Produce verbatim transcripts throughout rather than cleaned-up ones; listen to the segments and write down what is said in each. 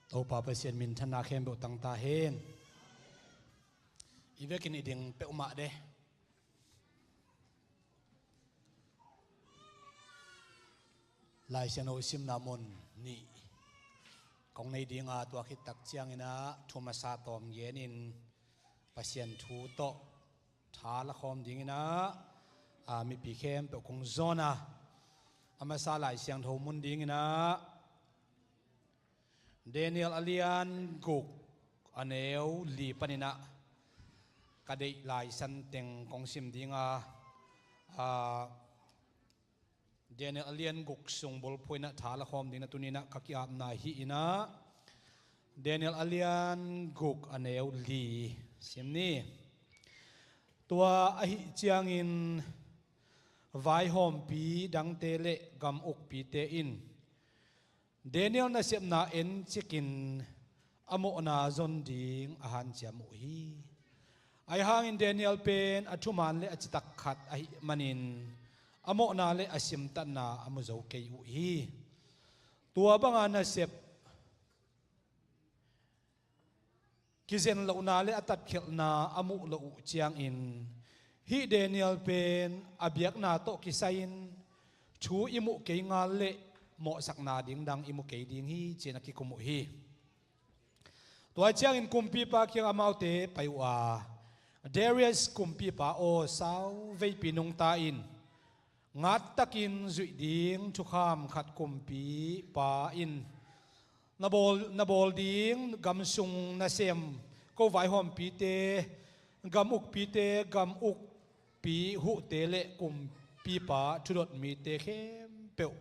Topa Pasian minthanna khempeuh tangta hen. I vekin i ding peuhmah de. Lai Siangtho simna mun nih kong nei dinga, tua khit tak ciangin ah thu masa tawm genin Pasian thu tawh tha lakhawm dingin ah, a, mipi khempeuh kong zawn a, a masa Lai Siangtho mun dingin ah Daniel a lian guk a neu li panin ah ka deih Lai Siangtho teng kong sim dinga, a, Daniel a lian guk sung bulphuh in ah tha lakhawm dingin ah tuni in ah ka ki-apna hi in ah, Daniel a lian guk a neu li sim ni. Tua ahih ciangin vaihawmpi dangte le gam ukpite in Daniel nasepna encikin a mawhna zon ding a hanciam uh hi. Ahi hangin Daniel pen a thuman le a citak khat ahih manin a mawhna le a simtatna a mu zo kei uh hi. Tua banga nasep kizen lohna le a tatkhelhna a muh loh uh ciangin, hih Daniel pen a biakna tawh kisai-in thu i muh kei ngal le mawhsakna ding dang i mu kei ding hi, ci-in a kikum uh hi. Tua ciangin kumpipa kiang amaute pai uh a, Darius kumpipa aw, sau veipi nungta in, ngattakin zuih ding thukham khat kumpipa in na bawl, na bawl ding gam sung nasem, ko vaihawmpite, gam ukpite, gam ukpi huhte le kumpipa thudot mite khempeuh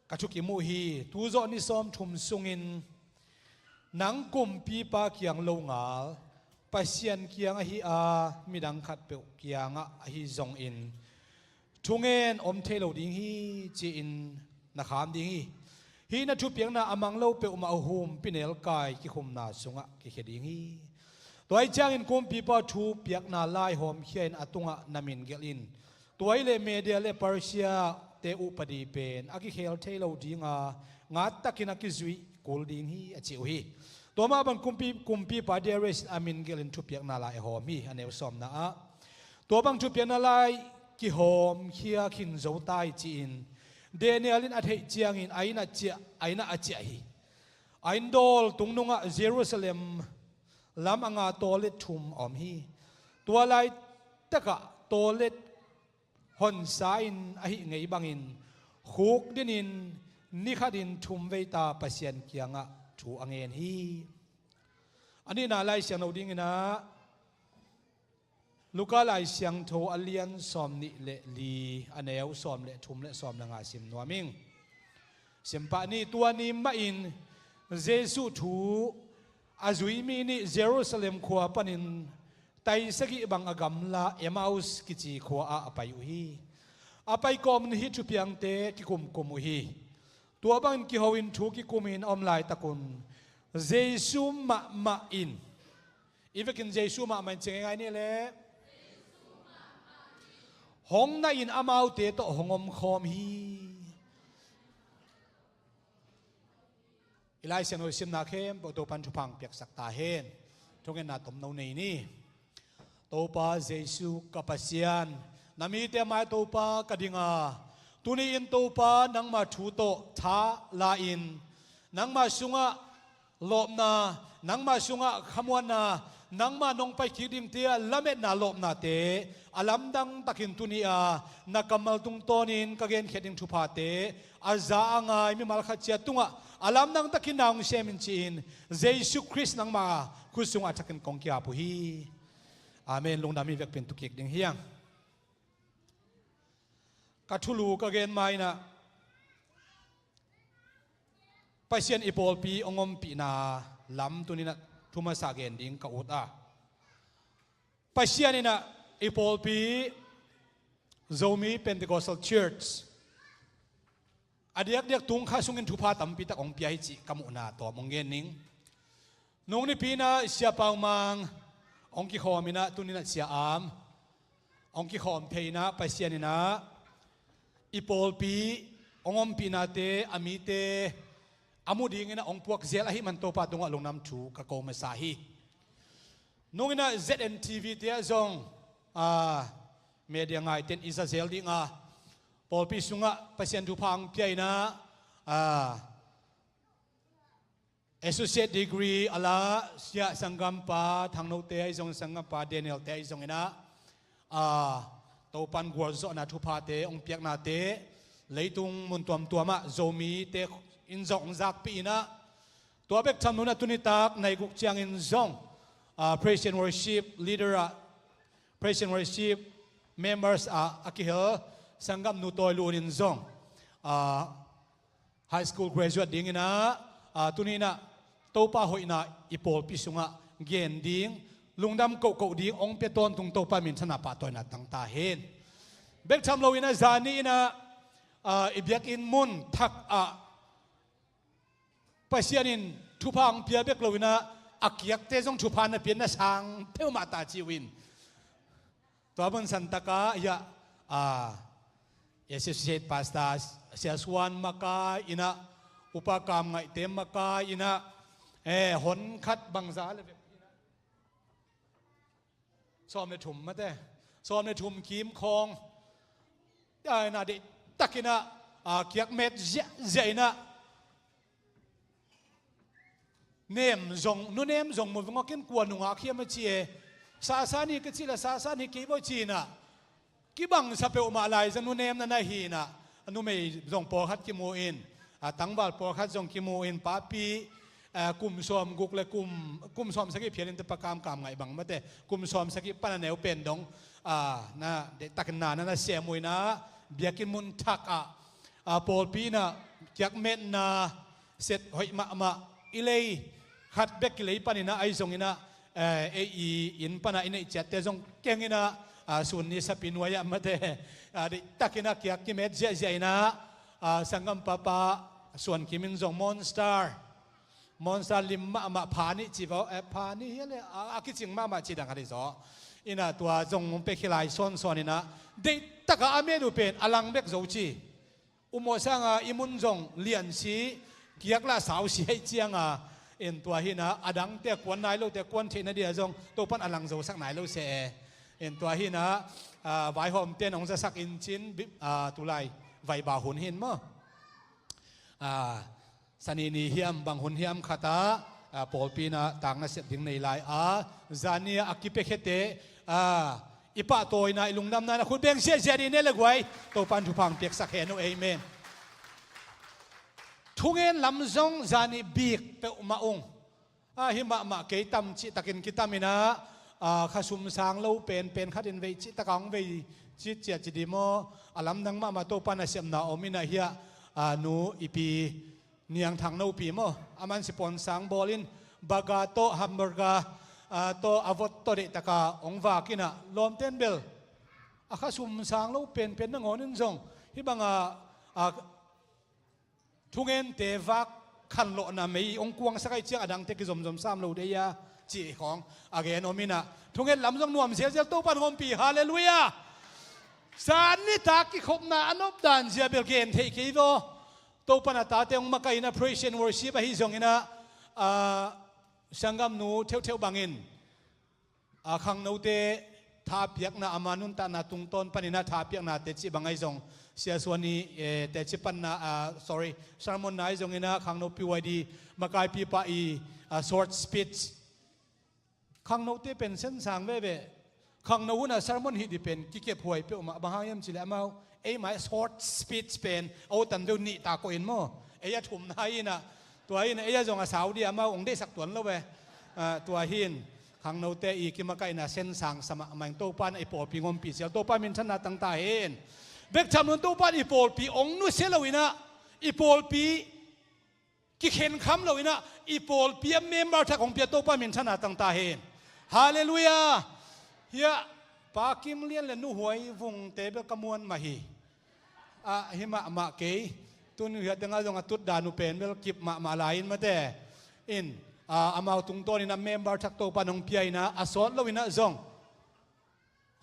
ka thukim uh hi. Tuzawh ni sawmthum sungin nang kumpipa kiang lo ngal, Pasian kiang ahi a, midang khatpeuh kiangah ahi zongin thungen om thei lo ding hi, ci-in na kham ding hi. Hih na thupiakna a mang lo peuhmah humpinelkai kikhumna sungah kikhia ding hi. Tua ahih ciangin kumpipa thupiakna lai hawmkhia in a tungah na min gelh in. Tua hi leh Media le Persia te upadi pen a kikhel thei lo dinga, ngattakin a kizuih kul ding hi, a ci uh hi. Tua mah bang kumpi, kumpipa Darius in a min gelh in thupiakna lai a hawm hi, a neu sawmna ah. Tua bang thupiakna lai kihawmkhia khin zo ta hi, ci-in Daniel in a theih ciangin a inn ah ciah, a inn ah a ciah hi. A inn dawl tungnungah Jerusalem lam a nga tawlet thum a om hi. Tua laitakah tawlet honsa in ahih ngei bangin khukdinin ni khatin thum veita Pasian kiangah thu a ngen hi. A nihna Lai Siangtho dingin ah Luka Lai Siangtho a lian sawmnih le li, a neu sawm le thum le sawm le nga sim nuam ing. Simpah ni. Tua ni mahin Jesuh thu a zui mi nih Jerusalem khua panin tai sagih bang a gamla Emmaus kici khua ah a pai uh hi. A pai kawmin hih thupiangte kikumkum uh hi. Tua bangin kiho in thu kikumin a om laitakun Jesuh mahmah in, i vekin Jesuh mahmah in ci ngeingai ni le, hong nai-in amaute tawh hong omkhawm hi. I Lai Siangtho simna khempeuh Topan thupha piaksak ta hen. Thungetna tomno nei ni. Topa Jesuh ka Pasian, na mite mai Topa ka dinga, tuni-in Topa nangma thu tawh tha la-in, nangma sungah lawpna, nangma sungah khamuanna, nangma nong pai kik dingte ah lametna lawpnate a lamdang takin tuni-a na kammal tungtawnin ka genkhiat ding thuphate a za a ngai mimal khat ciat tungah a lamdang takin na hong sem in ci-in Jesuh Khrist nangma khut sungah a thakin kong ki-ap uh hi. Amen. Lungdam. I vekpi in tu kik ding hi hang. Ka thulu ka gen ma-in ah Pasian i pawlpi hong ompihna lam tuni-in ah thu masa gen ding ka ut a, Pasian in ah i pawlpi Zomi Pentecostal Church a diakdiak tung kha sungin thupha tampi tak hong pia hi cih ka muhna tawm hong gen ning. Nung nipi-in ah Sia Pau Mang hong kikhawm in ah tuni-in ah Sia Am hong kikhawm thei in ah Pasian in ah i pawlpi hong ompihnate, a mite a mu dingin ah hong puak zel ahih man Topa tungah lungdam thu ka ko masa hi. Nungin ah Z N T V te ah zong, ah, media ngaiten i za zel ding a, pawlpi sungah Pasian thupha hong pia in ah, ah, associate degree a la Sia Sanggampa Thangnote ahi zong, Sanggampa Daniel te ahi zongin ah, ah, Topan gualzawhna thuphate hong piaknate leitung mun tuamtuamah Zomite in zong hong zakpih in ah, tua bek tham loin ah tuni tak nai guk ciangin zong, ah, praise and worship leader ah, praise and worship members ah a kihel Sanggamnu Tawi Lun in zong, ah, high school graduate dingin ah, ah, tuni in ah Topa hoihna i pawlpi sungah gen ding, lungdam kohkoh ding hong pia tawntung Topa minthanna pahtawina tang ta hen. Bek tham loin ah zani in ah, ah, i biakinn mun thak ah Pasian in thupha hong pia bek loin ah a kiakte zong thupha na pia in ah sang peuhmah ta ci uh in. Tua mun santak ah hiah, ah, associate pastor Sia Suan makai in ah, upa Kam Ngaihte makai in ah, eh, hon khat bangza le vek sawm le thum mate, sawm le thum kim khawng, ah, in ah deihtakin ah, ah, kiakmet ziahziah in ah, nem zong, nu nem zong mu veng awkin kua nungak hiam a ci e. Sasa ni ka cih le sasa ni kei baw ci in ah, kibangsa peuhmah lai zong nu nem na na hi in ah, a numei zong pawlkhat kimu in, a tangval pawlkhat zong kimu in, papi, a, kum sawm guk le kum, kum sawm sagih phial in te pa Kam Kam Ngaih bang mate, kum sawm sagih pan a neu pen dong, a, na deihtakin na na na sem uh in ah, biakinn mun thak ah, a, pawlpi in ah kiakmetna set hoih mahmah i lei khat bek kilei panin ah ahi zongin ah, eh, ei i inn pan ah i neih ciatte zong keng in ah, ah, sun ni sapi nuai ah mate, ah, deihtakin ah kiak kimet ziahziah in ah, ah, Sanggampa pa Suan Kim in zong Monster, Monster lim mahmah pha nih ci vaw, eh, pha nih hi le, ah, a kicing mahmah ci dang a dei zaw. In ah tua zong hong pia khia lai sawnsawn in ah, deihtak a a met uh pen a lang bek zo ci. Umawh sanga i mun zong lian si, kiak lah sau si ahih cianga, in tua hi in ah, a dangte a kuan nai lote a kuan theihna dia zong Topan a lang zosak nai lo seh e. In tua hi in ah, ah, vaihawmte in hong zasak in cin, bi-, ah, tulai vaiba hun hi in maw. Ah, Sani ni hiam, bang hun hiam khat ah, ah, pawlpi in ah takna sep ding nei lai a, zani a a kipia khiate, ah, i pahtawina, i lungdamna in ah khut beng ziahziah dih ne le guai, Topan thupha hong piaksak hen uh, amen. Thungen lam zong zani bik peuhmah ung. Ah, hi mahmah kei tam cihtakin kitam in ah, ah, kha sum sang lo penpen khat in vei cihtak a hong vei cih ciah ci di maw, a lamdang mahmah Topan a sepna om in ah hiah, ah, nu i pi Niang Thang Nopi maw, a man sipuan sang bawl in, baga tawh, hamburger, ah, tawh, a vot tawh deihtak a hong vak in ah, lawmten bel a kha sum sang lo penpen nangawn in zong hih bang a, ah, thungente vak khanlawhna mei hong kuangsak ahih ciang a dangte kizomzom sam lo dei a, cih khawng a gen om in ah, thungen lam zong nuam zelzel, Topan hong ompih, halleluiah. Zan nitak kikhopna a nopdan zia bel gen theih kei vaw. Topan a tate hong makaih in ah praise and worship ahi zongin ah, ah, sanggamnu theuhtheuh bangin, ah, khangnote thapiakna, ama nuntakna tungtawn panin ah thapiakna teci bang ahi zong, Sia Suan i, eh, teci panna, ah, sorry, sermon na ahi zongin ah khangnopi huai di makaipipa i, ah, short speech. Khangnote pen sensang veve. Khangno hunah sermon hih di pen kikephuai peuhmah, bang hang hiam cih leh amau, ei mai short speech pen a utan deuh nih ta koh in maw, ei a thumna hi in ah, tua hi in ah ei a zong a sau di, amau hong deihsak tuan lo ve. Ah, tua hi in khangnote i kimakaihna sensang sa mahmah in, Topa in ah i pawlpi hong ompih cial, Topa minthanna tang ta hen. Bek tham loin Topa in i pawlpi hong nusia lo in ah, i pawlpi kikhenkham lo in ah, i pawlpi a member thak hong pia Topa minthanna tang ta hen. Halleluiah. Hiah Pa Kim Lian le Nu Huai Vungte bel ka muan mah hi. Ah, hi mahmah kei. Tun hiah tengah zong a tutdan uh pen bel kip mahmah lai in mate. In, ah, amau tungtawn in ah member thak Topa in hong pia in ah, a sawt lo in ah zong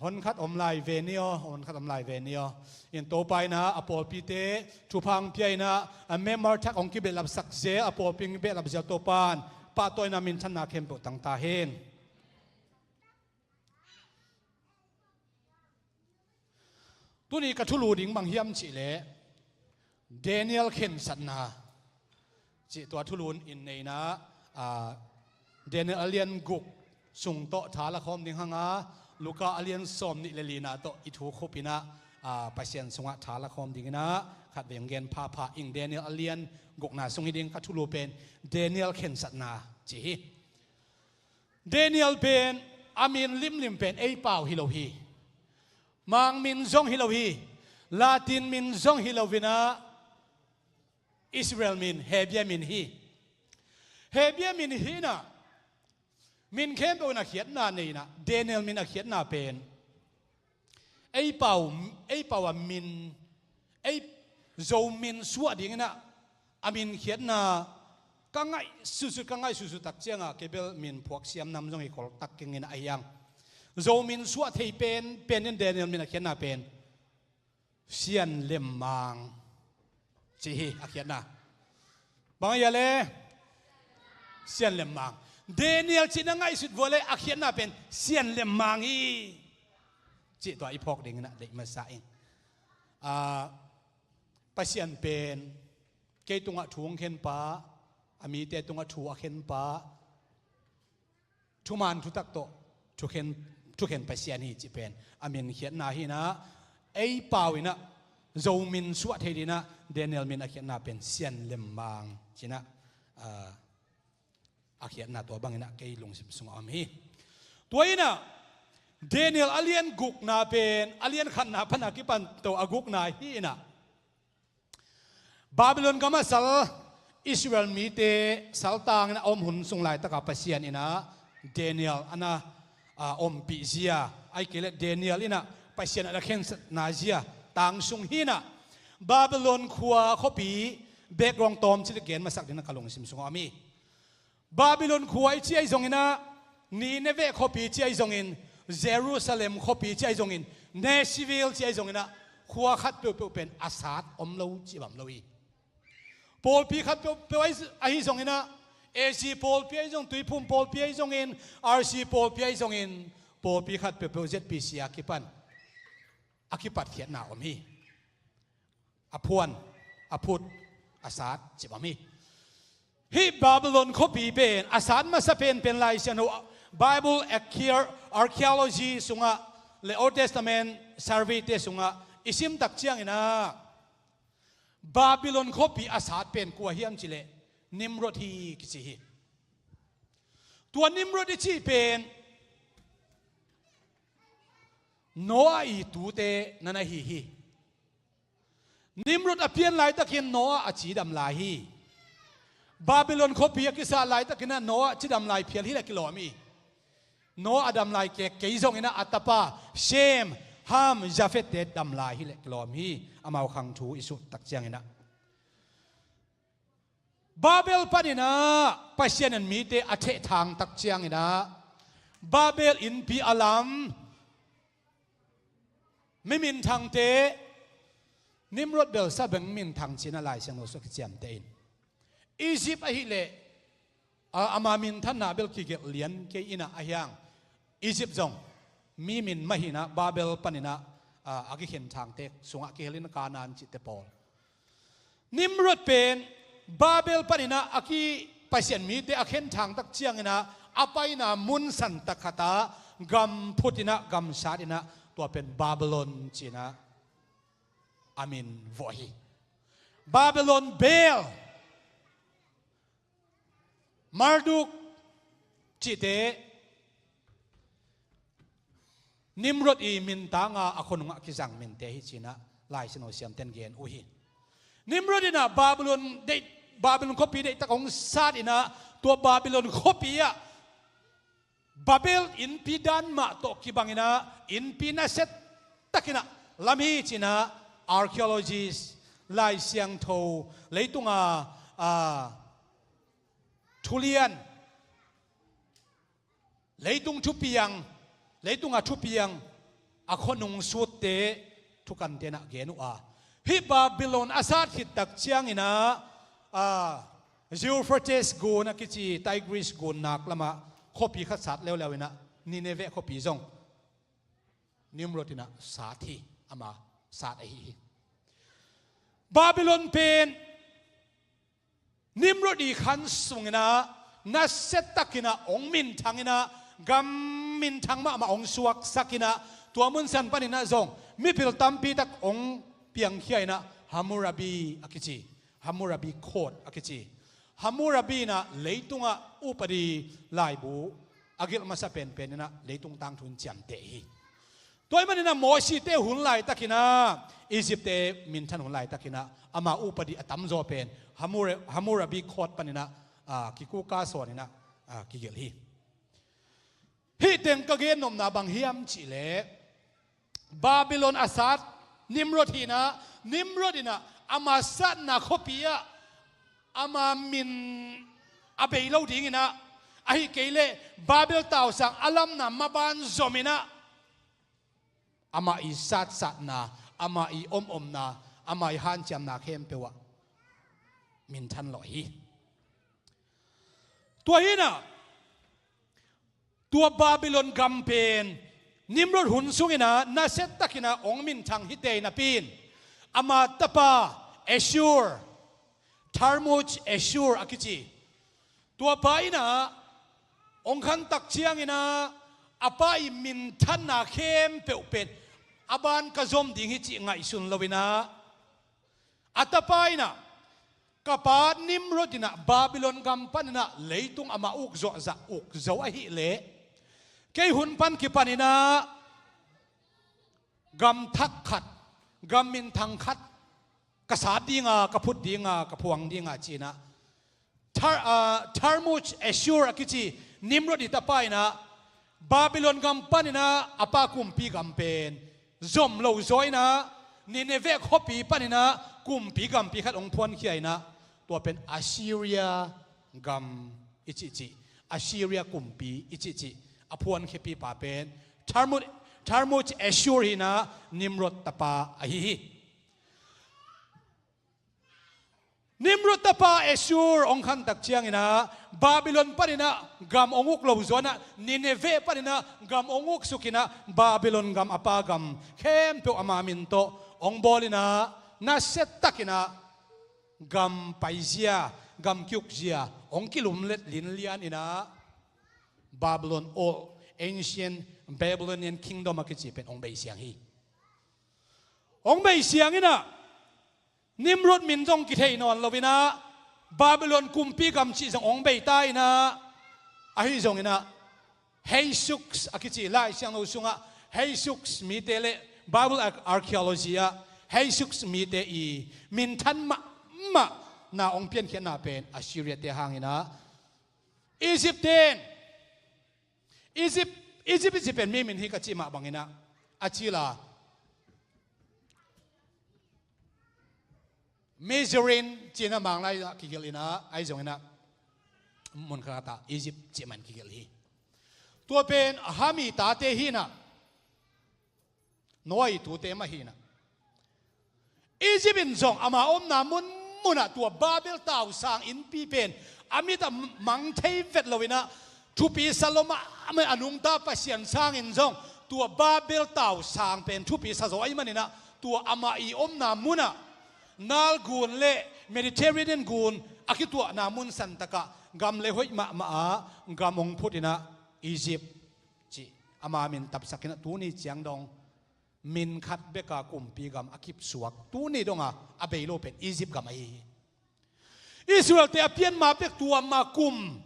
Honkhat om lai ve ni aw, honkhat om lai ve ni aw. In Topa in ah a pawlpite thupha hong pia in ah, a member thak hong kibehlapsak zel, a pawlpi hong kibehlap zel Topa in pahtawina, minthanna khempeuh tang ta hen. Tuni ka thulu ding bang hiam cih leh Daniel khensatna cih tua thulu in nei in ah, aa, Daniel a lian guk sung tawh tha la khawm ding hang a, Luka a lian sawmnih le lina tawh i thu khup in ah, aa, Pasian sungah tha la khawm ding in ah, khatvei hong gen phapha ing. Daniel a lian gukna sung hi ding. Ka thulu pen Daniel khensatna ci hi. Daniel pen a min limlim pen ei pau hi lo hi. Mang min zong hi lo hi. Latin min zong hi lo in ah, Israel min, Hebrew min hi. Hebrew min hi in ah, min khempeuh in a khiatna nei in ah, Daniel min a khiatna pen ei pau, ei pau a min, ei Zo min suah ding in ah a min khiatna ka ngaihsutsut, ka ngaihsutsut tak ciangah kei bel min phuak siam nam zong hi khol tak keng in ah, ahi hang Zo min suah thei pen, pen in Daniel min a khiatna pen Sian Lemmang ci hi a khiatna. Bang a hia le? Sian Lemmang. Daniel cih na ngaihsut vua le a khiatna pen Sian Lemmang hi cih tua i phawk ding in ah deih masa ing. Aa, Pasian pen kei tungah thu hong khenpa, a mite tungah thu a khenpa, thuman thutak tawh thukhen, thukhen Pasian hi cih pen a min khiatna hi in ah, ei pau in ah Zo min suah thei ding in ah Daniel min a khiatna pen Sian Lemmang ci in ah, aa, a khiatna tua bang in ah kei lungsim sungah om hi. Tua in ah Daniel a lian gukna pen a lian khatna pan a kipan to a gukna hi in ah, Babylon gam a sal Israel mite saltang in a om hun sung laitakah Pasian in ah Daniel a na, aa, ompih zia, ahih kei leh Daniel in ah Pasian a na khensatna zia tang sung hi in ah, Babylon khua khuapi background tawm ci leh gen masak ding in ah ka lungsim sungah om hi. Babylon khua i ci ahi zongin ah, Nineveh khuapi ci ahi zongin, Jerusalem khuapi ci ahi zongin, Nashville ci ahi zongin ah, khua khat peuhpeuh pen a sat om lo cih bang om lo hi. Pawlpi khat peuhpeuh ahi, ahi zongin ah, A C pawlpi ahi zong, Tuiphum pawlpi ahi zongin, R C pawlpi ahi zongin, pawlpi khat peuhpeuh Z P C a kipan a kipatkhiatna om hi. A phuan, a phut, a sat cih bang hi. Hih Babylon khuapi pen a sat masa penpen Lai Siangtho, Bible archae-, archaeology sungah le Old Testament survey te sungah i sim tak ciangin ah, Babylon khuapi a sat pen kua hiam cih leh Nimrod hi kici hi. Tua Nimrod i cih pen Noah i tute na na hi hi. Nimrod a pian laitakin Noah a cidam lai hi. Babylon khuapi a kisat laitakin ah Noah cidam lai phial hi leh kilawm hi. Noah a dam lai kei, kei zongin ah a tapa Shem, Ham, Japheth te dam lai hi leh kilawm hi. Amau khang thu i sut tak ciangin ah, Babel panin ah Pasian in mite a thehthang tak ciangin ah, Babel innpi a lam mi minthangte, Nimrod bel sa beng minthang ci in ah Lai Siangtho sungah kiciamteh in, Egypt ahih leh, a, ama minthanna bel kigelh lian kei in ah, ahi hang Egypt zong mi min mah hi in ah, Babel panin ah, a, a kikhenthangte sungah kihel in, Kanaan cihte pawl. Nimrod pen Babel panin ah a ki, Pasian mite a khenthang tak ciangin ah, a paina mun san tak khat ah gam phut in ah, gam sat in ah, tua pen Babylon ci in ah a min vawh hi. Babylon Bel, Marduk cihte Nimrod i min tanga a khua nungah kizang minte hi ci in ah Lai Siangtho siamten gen uh hi. Nimrod in ah Babylon deih, Babylon khuapi deihtak hong sat in ah, tua Babylon khuapi ah Babel innpi dan mah tawh kibang in ah, innpi nasia tak in ah lam hi ci in ah archaeologist, Lai Siangtho, leitunga, a, thulian, leitung thupiang, leitunga thupiang, a khuanung sutte thukante nah gen uh a, hih Babylon a sat khit tak ciangin ah, a, Euphrates gun a kici Tigris gun nak lamah khuapi khat sat leuleu in ah Nineveh khuapi zong Nimrod in ah sat hi, ama sat ahi hi. Babylon pen Nimrod i khan sungin ah nasia takin ah hong minthang in ah, gam minthang mahmah hong suaksak in ah, tua mun san panin ah zong mipil tampi tak hong piangkhia in ah Hammurabi a kici, Hammurabi Code a kici, Hammurabi in ah leitungah upadi laibu a gelh masa penpen in ah leitung tangthu in ciamteh hi. Tua ahih manin ah Mosite hun laitakin ah, Egypt-te minthan hun laitakin ah, ama upadi a tamzaw pen Hammura-, Hammurabi Code panin ah, a, kikuka sawn in ah, a, kigelh hi. Hih teng ka gen nopna bang hiam cih leh, Babylon a sat Nimrod hi in ah, Nimrod in ah ama satna khuapi ah ama min a bei lo dingin ah, ahih kei leh Babel tausang a lamna maban zom in ah, amah i satsatna, amah i omomna, amah i hanciamna khempeuh ah minthan lawh hi. Tua hi in ah, tua Babylon gam pen Nimrod hun sungin ah nasia takin ah hong minthang hi tei napi in, ama tapa Ashur, Tarmuj Ashur a kici, tua pa in ah hong khan tak ciangin ah, a pa i minthanna khempeuh pen a ban ka zom ding hi cih ngaihsun lo in ah, a tapa in ah, ka pa Nimrod in ah Babylon gam panin ah leitung amah uk zawhzah uk zo ahih leh, kei hun pan kipan in ah gam thak khat, gam minthang khat ka sat ding a, ka phut ding a, ka phuang ding a ci in ah, Tar-, ah, Tarmuj Ashur a kici Nimrod i tapa in ah Babylon gam panin ah a pa kumpi gam pen zom lo zaw in ah, Nineveh khuapi panin ah kumpi gampi khat hong phuankhia in ah, tua pen Assyria gam i cihcih, Assyria kumpi i cihcih a phuankhiapipa pen Tarmuj, Tarmuj Ashur hi in ah, Nimrod tapa ahi hi. Nimrod tapa Ashur hong khan tak ciangin ah, Babylon panin ah gam hong uk lo zaw in ah, Nineveh panin ah gam hong uk suk in ah, Babylon gam a pa gam khempeuh ama min tawh hong bawl in ah, nasia takin ah gam paizia, gam kiukzia hong kilumlet linlian in ah, Babylon Old, Ancient Babylonian Kingdom a kici pen hong beisiang hi. Hong beisiang in ah, Nimrod min zong kithei nawn lo in ah, Babylon kumpi gam cih zong hong bei ta in ah, ahi zongin ah, Hyksos a kici Lai Siangtho sungah Hyksos mite le Bible ar-, archaeology ah Hyksos mite i minthan mahmahna hong piankhiatna pen Assyria-te hang in ah, Egypt-te'n, Egypt, Egypt i ci pen mi min hi ka cih mah bangin ah, a cil a Mizraim ci in ah Manglai ah kigelh in ah, ahi zongin ah mun khat ah Egypt cih mah in kigelh hi. Tua pen Ham i tate hi in ah, Noah i tute mah hi in ah, Egypt in zong ama omna munmun ah tua Babel tausang innpi pen a mit ah mang thei vet lo in ah, thupi sa lua mahmah a nungta Pasian sangin zong tua Babel tausang pen thupi sa zaw ahih manin ah, tua amah i omna mun ah, Nile gun le Mediterranean gun a kituahna mun santak ah gam le hoih mahmah ah gam hong phut in ah, Egypt cih ama min tapsak in ah, tuni ciang dong min khat bek a kumpi gam a kipsuak, tuni dong a a bei lo pen Egypt gam ahi hi. Israel-te a pian ma pek tua ma kum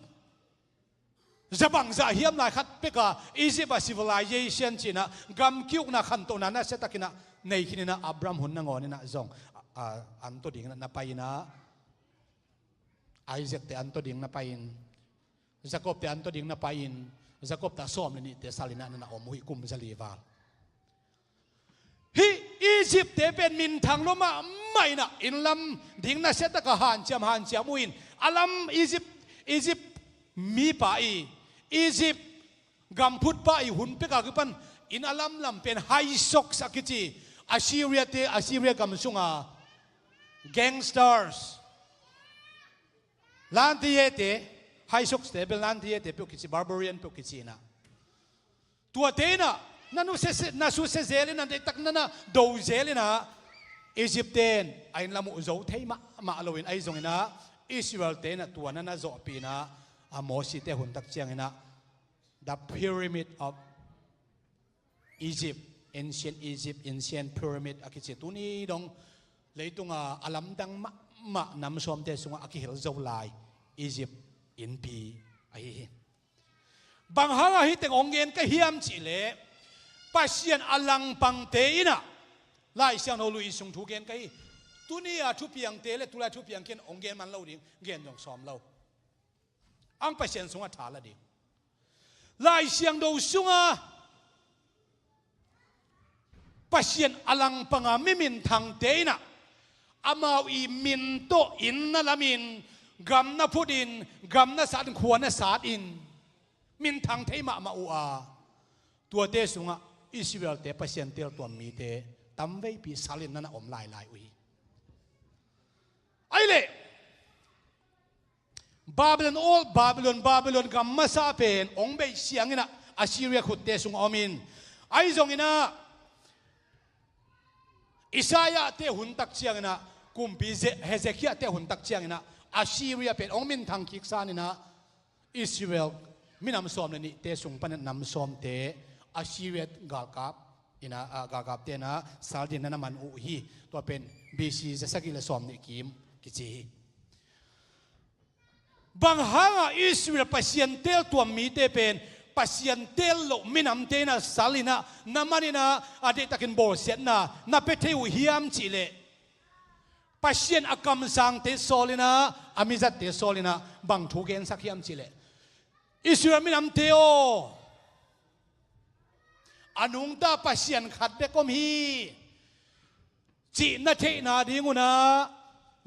za bangzah hiam lai khat pek a Egypt a civilization ci in ah gam kiukna khantohna nasia takin ah nei khin in ah, Abraham hun nangawn in ah zong, a, a, an tawh ding in ah na pai in ah, Isaac-te an tawh ding na pai in, Jacob-te an tawh ding na pai in, Jacob-te a sawm le nihte sal in ah na na om uh hi kum za li val. Hih Egypt-te pen minthang lua mahmah in ah, inn lam ding nasia tak a hanciam hanciam uh in, a lam Egypt, Egypt mipa i, Egypt gam phutpa i hun pek a kipan Inn a lamlam pen high socks a kici, Assyria te, Assyria gam sunga gangsters, lantiyete, high socks te bel lantiyete peuh kici, barbarian peuh kici inah, tuate inah na nusia, na susia zel inah, deihtak na na do zel inah, Egypt ten a inn lam uh zo thei mahmah loin, ahi zong inah Israel te inah tua na na zawhpih inah, a Mosi te hun tak ciang inah the pyramid of Egypt, ancient Egypt, ancient pyramid a kici, tuni dong leitunga a lamdang mahmah nam sawmte sungah a kihel zo lai Egypt innpi ahi hi. Bang hanga hih teng hong gen ka hiam cihleh, Pasian a langpangte inah Lai Siangtho lui sung thu gen ka hi. Tuni a thupiangte le tulai thupiang khin hong gen man lo ding, gen zong sawm lo. Ang Pasian sungah tha la ding. Lai Siangtho sunga Pasian a langpanga mi minthangte inah amau i min tawh inn na lamin, gam na phutin, gam na satin, khua na satin, minthang thei mahmah uh a, tuate sungah Israel-te Pasian teltuam mite tamveipi salin na na om lailai uh hi. Ahi leh Babylon, Old Babylon, Babylon gam masa pen hong beih siang inah Assyria khutte sungah omin, ahi zong inah Isaiah te hun tak ciang inah, kumpi Ze-, Hezekiah te hun tak ciang inah Assyria pen hong minthang kik san inah Israel minam sawm le nihte sung panin nam sawmte Assyria galkap inah, ah, galkapte inah saldin na na man uh hi. Tua pen B C za sagih le sawm nih kim kici hi. Bang hanga Israel Pasian teltuam mite pen Pasian tel loh minamte inah sal inah, na man inah, a deihtakin bawlsiatna na pia thei uh hiam cihleh, Pasian a kamsangte sawl inah, a mizatte sawl inah bang thu gensak hiam cihleh, Israel minamte aw, a nungta Pasian khat bek om hi cih na theihna ding unah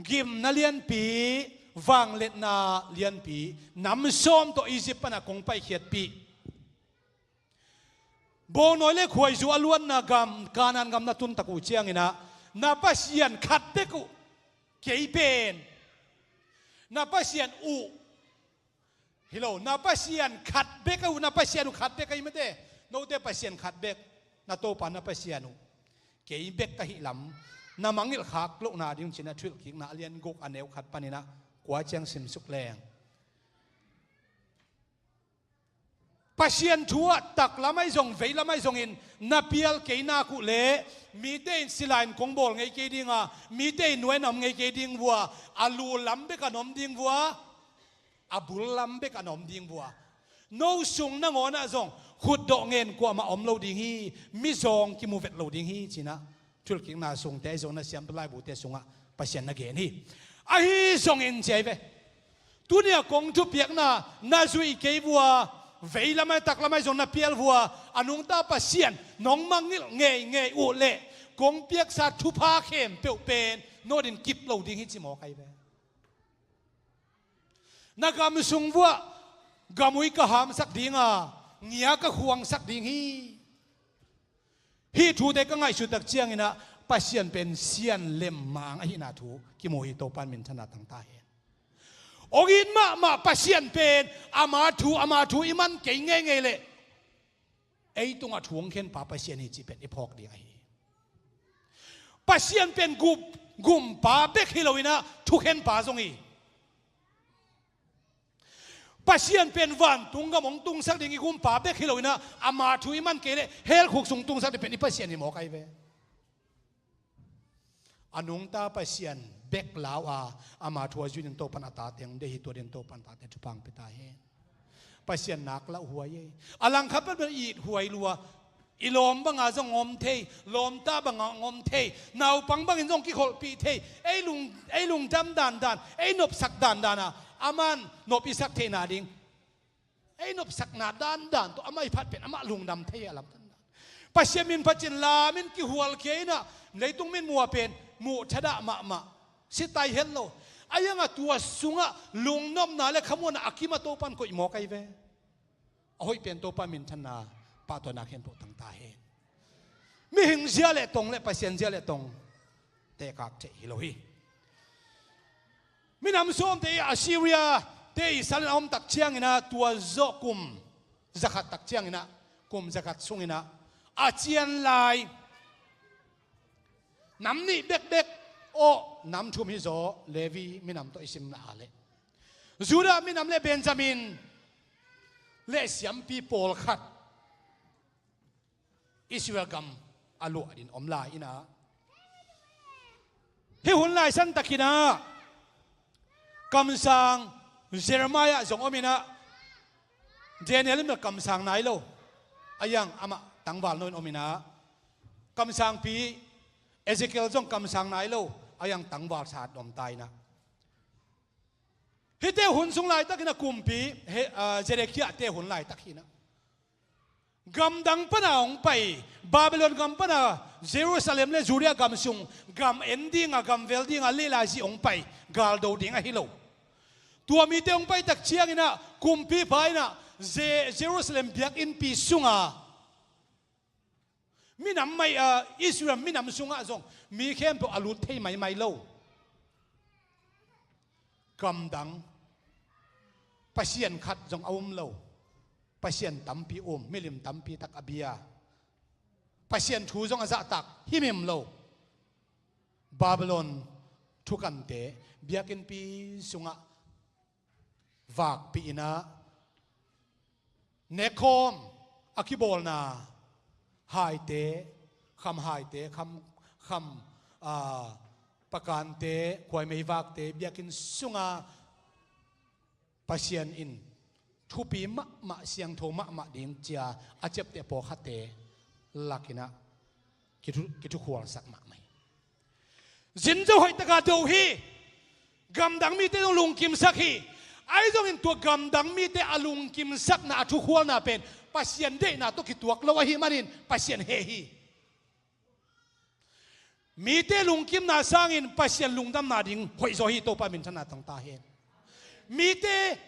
gimna lianpi, vangliatna lianpi, nam sawm tawh Egypt panah kong paikhiatpih, bawngnawi le khuaizu a luanna gam, Kanaan gam na tuntak uh ciang inah, na Pasian khat bek uh, kei pen na Pasian uh, hi lo, na Pasian khat bek uh, na Pasian uh khat bek ahi mate. Note Pasian khat bek, na Topa na Pasian uh kei bek ka hih lam na mangngilh khak lohna ding cih inah Thuhilhkikna a lian guk a neu khat pan inah kua ciang simsuk leng, Pasian thu ah taklam ahi zong veilam ahi zongin na pial kei nak uh leh, mite in sila in kong bawl ngei kei ding a, mite in nuai na om ngei kei ding vua, a lu lam bek a na om ding vua, a bul lam bek a na om ding vua, no sung nangawn ah zong khutdawh ngen kuamah om lo ding hi, mizawng kimu vet lo ding hi cih inah Thuhilhkikna sungte ahi zong na siampi laibute sungah Pasian na gen hi. Ahi zongin ci ahi ve, tuni a kong thupiakna na zuih kei vua, veilam ahi taklam ahi zong na pial vua, a nungta Pasian nong mangngilh ngeingei uh leh kong piaksa thupha khempeuh pen no din kip lo ding hi ci mawk ahi ve. Na gam sung vuah gamui ka hamsak ding a, ngia ka khuangsak ding hi. Hih thute ka ngaihsut tak ciang inah Pasian pen sian lemmang ahihna thu kimu hi. Topa in minthanna tang ta hen. Hong it mahmah Pasian pen ama thu, ama thu i man kei ngeingei leh ei tungah thu hong khenpa Pasian hi cih pen i phawk ding ahi. Pasian pen gum, gumpa bek hi lo inah thukhenpa zong hi. Pasian pen vantung gam hong tungsak ding i gumpa bek hi lo inah ama thu i man kei leh hell khuk sung tungsak ding pen i Pasian hi mawk ahi ve. A nungta Pasian bek lau a, ama thu a zuih ding Topa in a tate hong deih hi. Tua ding Topa in a tate thupha hong pia ta hen. Pasian nak lauhuai ei. A langkhat pan bel i ithuai lua. I lawm banga zong om thei, lawmta banga om thei, naupang bangin zong kikholhpih thei. Ei lung, ei lungdam dandan, ei nopsak dandan a, aman nop i sak theihna ding, ei nopsakna dandan tawh amah i phat pen amah lungdam thei a lamdandan. Pasian min phat cin lamin kihualkhia inah leitung min muh a pen muh thadah mahmah, sitai het lo. A iangah tua sungah lungnopna le khamuanna a kim a Topa in koih mawk ahi ve. A hoih pen Topa minthanna pahtawina khempeuh tang ta hen. Mihing zia le tong le Pasian zia le tong tekak theih hi lo hi. Minam sawmte i Assyria te i salin a om tak ciangin ah tua zawh kum zakhat tak ciangin ah, kum zakhat sungin ah a cian lai nam nih bekbek, aw, nam thum hi zaw, Levi minam tawh i sim na a leh Judah minam le Benjamin le siampi pawlkhat Israel gam a luah dingin om lai in ah, hih hun lai san takin ah kamsang Jeremiah zong om in ah, Daniel in bel kamsang nai lo, a yang amah tangval nawn in om in ah, kamsangpi Ezekiel zong kamsang nai lo, a yang tangval sat om ta in ah, hihte hun sung laitakin ah kumpi he, ah, Zedekiah te hun laitak hi in ah, gamdang pana hong pai, Babylon gam pana Jerusalem le Judea gam sung gam en dinga, gam vel dinga leilai zih hong pai, galdo ding ahi lo. Tua mite hong pai tak ciangin ah kumpipa in ah Je-, Jerusalem biakinnpi sunga minam mai, ah, Israel minam sungah zong mi khempeuh a lut thei maimai lo. Gamdang, Pasian khat zong a um lo. Pasian tampi um, milim tampi tak a bia. Pasian thu zong a zahtak himhim lo. Babylon thukante biakinnpi sungah vakpih in ah, nekkhawm a kibawlna haite, kham haite, kham, kham, ah, pakante, khuaimei vakte biakinn sunga Pasian in thupi mahmah, siangtho mahmah ding ci-a a ciapteh pawlkhatte lakin ah kithu-, kithukhualsak mahmah hi. Zin zo hoih taka do hi. Gamdang mite zong lungkimsak hi. Ahi zongin tua gamdang mite a lungkimsakna, a thukhualna pen Pasian deihna tawh kituak lo ahih manin Pasian heh hi. Mite lungkimna sangin Pasian lungdamna ding hoihzaw hi. Topa minthanna tang ta hen. Mite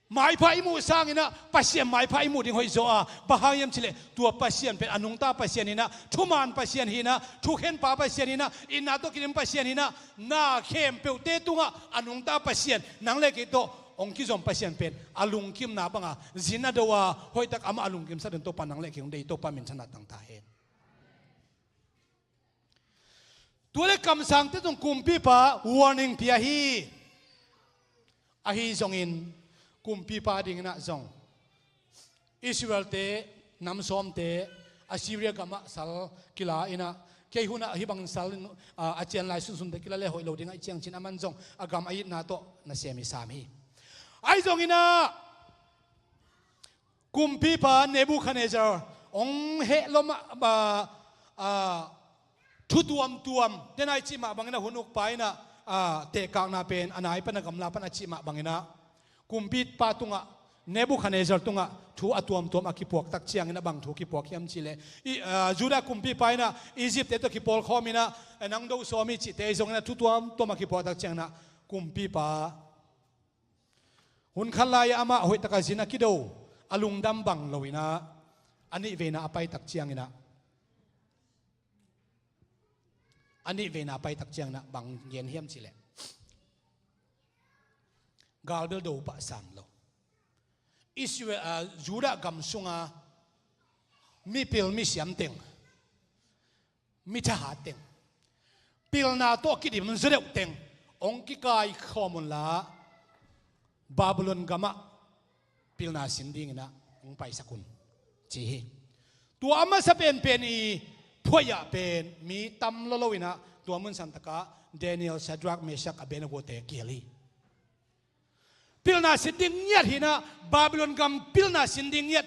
maipha i muh sangin ah Pasian maipha i muh ding hoihzaw a, bang hang hiam cih leh tua Pasian pen a nungta Pasian hi in ah, thuman Pasian hi in ah, thukhenpa Pasian hi in ah, itna tawh kidim Pasian hi in ah, na khempeuhte tungah a nungta Pasian, nang le kei tawh hong kizom Pasian pen a lungkimna banga zin a do a, hoihtak amah a lungkimsak ding Topa nang le kei hong deih hi. Topa minthanna tang ta hen. Tua le kamsangte zong kumpipa warning pia hi. Ahi zongin kumpipa dingin ah zong Israelte nam sawmte Assyria gamah sal kila in ah, kei hunah hih bangin sal in, ah, a cian lai sunsunte kila le hoih lo dingah i ciang cin, aman zong a gam a itna tawh nasem i sam hi. Ahi zongin ah kumpipa Nebuchadnezzar hong heh lo mah, ah, ah, thu tuamtuam, tena i cih mah bangin ah hun ukpa in ah, ah, tehkakna pen a nai pan a gamla pan a cih mah bangin ah kumpipa tungah, Nebuchadnezzar tungah thu a tuamtuam a kipuak tak ciangin ah bang thu kipuak hiam cih leh, i, ah, Judah kumpipa in ah Egypt-te tawh kipawlkhawm in ah, eh, nang do sawm hi cihte ahi zongin ah thu tuamtuam a kipuak tak ciangin ah kumpipa hun khat lai-ah amah hoihtaka zin a kido, a lungdam bang lo in ah, a nihveina a pai tak ciangin ah, a nihveina a pai tak ciangin ah bang gen hiam cih leh, galbel do pah sam lo. Israel, ah, Judah gam sunga mipil misiam teng, mi thahat teng, pilna tawh kidim zaw deuh teng hong kikaikhawm unla, Babylon gamah pilna sin dingin ah hong paisak un, ci hi. Tua a masa penpen i phuai-ah pen mi tam lolo in ah, tua mun santakah Daniel, Shadrach, Meshach, Abednego-te kihel hi. Pilna sin ding ngiat hi in ah, Babylon gam pilna sin ding ngiat.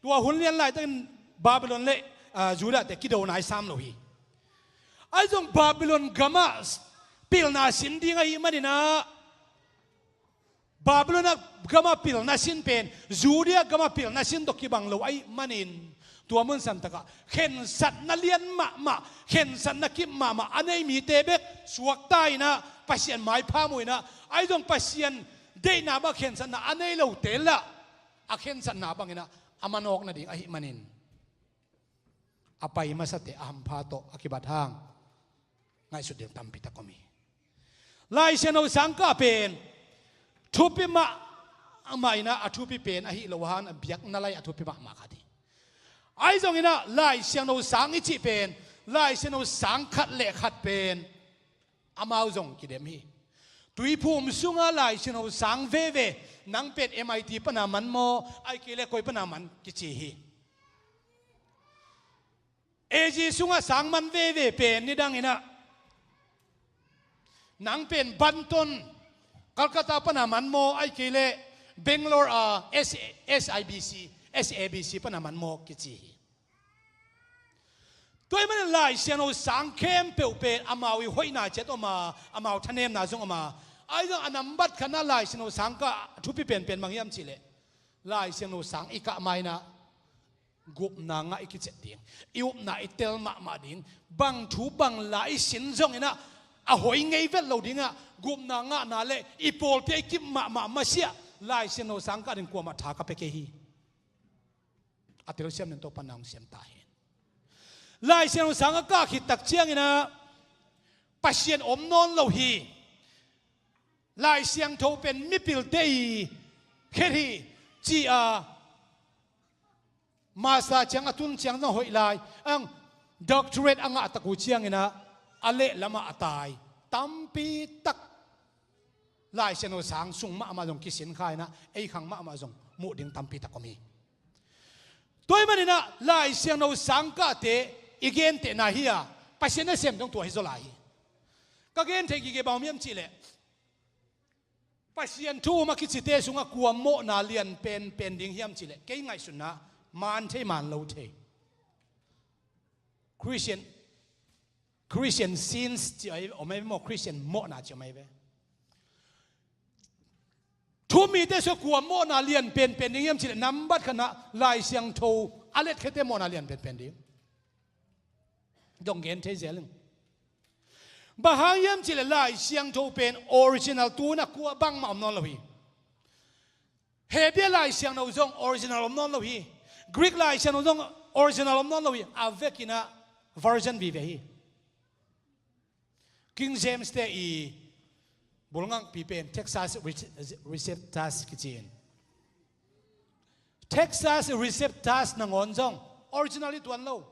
Tua hun lian laitakin Babylon le, ah, Judah-te kido nai sam lo hi. Ahi zong Babylon gamah pilna sin ding ahih manin ah, Babylon gamah pilna sin pen Judea gamah pilna sin tawh kibang lo ahih manin, tua mun santakah khensatna lian mahmah, khensatna kip mahmah a nei mite bek suakta in ah, Pasian maipha muh in ah, ahi zong Pasian deihna bang khensatna a nei lote lah a khensatna bangin ah a manawk nading ahih manin a pai masate a hampha tawh a kibat hang ngaihsut ding tampi tak om hi. Lai Siangtho sangkah pen thupi mahmah inah a thupi pen ahi lo ahan a biakna lai a thupi mahmah khat hi. Ahi zonginah Lai Siangtho sang i cih pen Lai Siangtho sang khat le khat pen amau zong kidem hi. Tuiphum sunga Lai Siangtho sang veve, nang pen M I T pana man maw, ai kei le koi pana man kici hi. A G sungah sang man veve pen nidang inah nang pen Banton, Calcutta pana man maw, ai kei le Bangalore a S, S I B C, S A B C pana man maw kici hi. Tua ahih manin Lai Siangtho sang khempeuh pen amau i hoihna ciat om a, amau thanemna zong om a. Ahi zong a nambat khatna Lai Siangtho sang kah a thupi penpen bang hiam cihleh Lai Siangtho sang i kah mainah gupna ngah i kicet ding, i upna i tel mahmah ding, bang thu bang la i sin zonginah a hoi ngei vet lo dingah gupna ngahna le i pawlpi a i kip mahmah masiah Lai Siangtho sang kah ding kuamah tha ka pia kei hi. A telsiam nen Topa nang siam ta hen. Lai Siangtho sang a kah khit tak cianginah Pasian om nawn lo hi. Lai Siangtho pen mipilte i khet hi ci-a master ciang a tun ciang zong hoih lai ang doctorate a ngah tak uh cianginah a lehlamah a tai tampi tak Lai Siangtho sang sung mahmah zong kisin kha inah ei khang mahmah zong muh ding tampi tak om hi. Tua ahih maninah Lai Siangtho sang kahte i gentehna hi a, Pasian a sem dong tua hi zaw lai hi. Ka genthei gige bang om hiam cihleh Pasian thu um a kicite sungah kua mawhna lian penpen ding hiam cihleh kei ngaihsutna man thei man lo thei Christian Christian sins ci om ai ve maw, Christian mawhna ci om ai ve. Thumite sua kua mawhna lian penpen ding hiam cihleh nambat khatna Lai Siangtho a letkhete mawhna lian penpen ding. Dong gen thei zel in. Bang hang hiam cihleh Lai Siangtho pen original tuna kua bangmah om nawn lo hi. Hebrew Lai Siangtho zong original om nawn lo hi. Greek Lai Siangtho zong original om nawn lo hi. A vekinah version vive hi. King James te i bulngangpi pen Textus Rece-, Receptus kici in. Textus Receptus nangawn zong original hi tuan lo.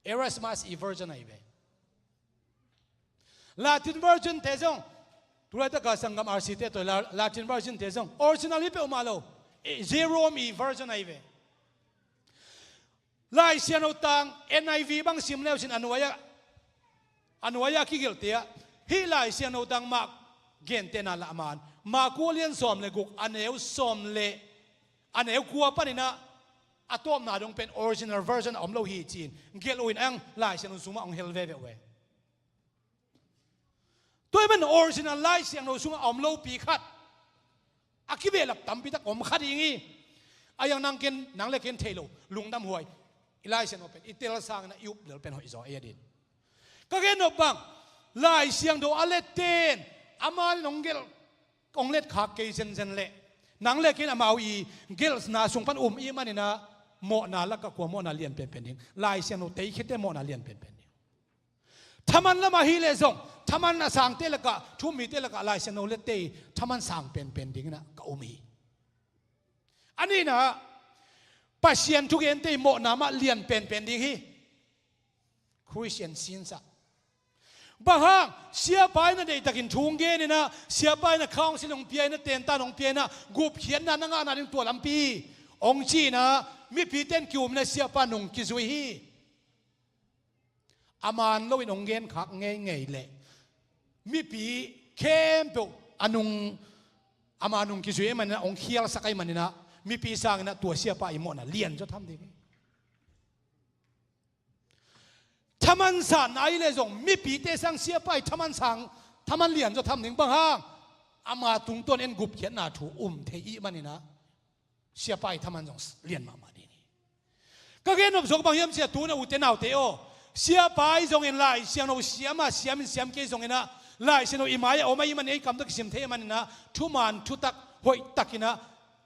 Erasmus i version ahi ve. Latin version te zong tulaitaka sanggam R C te toi La-, Latin version te zong original hi peuhmah lo. E, Jerome i version ahi ve. Lai Siangtho tang N I V bang sim leu sin a nuai-ah, a nuai-ah kigelhte ah hih Lai Siangtho tang Mark gentehna lah man Mark kua lian sawm le guk a neu sawm le a neu kua paninah a tawpna dong pen original version a om lo hi ci-in gelh uh in ang Lai Siangtho sungah hong hel veve uh e. Tua ahih man original Lai Siangtho sungah a om lopi khat a kibehlap tampi tak om kha ding hi. A iang nang ken, nang le ken thei lo lungdam huai. I Lai Siangtho pen i tel sangin a i up lel pen hoih zaw ei a din. Ka gen nop bang Lai Siangtho a letten ama le nong gelh hong letkhak kei zenzen leh nang le ken amau i gelhna sung pan um i maninah mawhna lakah kua mawhna lian penpen ding? Lai Siangtho teikhete mawhna lian penpen ding. Thaman lamah hi leh zong thaman a sangte lakah, thu-um mite lakah Lai Siangtho lette i thaman sang penpen dinginah ka um hi. A nihna-ah Pasian thugente i mawhna mah lian penpen ding hi. Christian sins ah bang hang siapa in a deihtakin thu hong geninah siapa in a counsel hong pia inah tentan hong pia inah gupkhiatna na ngahna ding tua lampi hong ci-inah mipite in ki-umna siapa nung kizui hi. A man loin hong genkhak ngeingei leh mipi khempeuh a nung, ama nung kizui ahih maninah hong khialsak ahih maninah mipi sanginah tua siapa i mawhna lian zaw tham ding hi. Thaman sanna ahi leh zong mipite sang siapa i thaman sang, thaman lian zaw tham ding bang hang ama tungtawn en gupkhiatna thu um thei i maninah siapa i thaman zong lian mahmah ding hi. Ka gen nop zong bang hiam cia tuna ute naute aw, siapa i zongin Lai Siangtho siam a siam in siam kei zonginah Lai Siangtho i mai-ah om a i manin ei kam tawh kisim thei a maninah thuman thutak hoihtakinah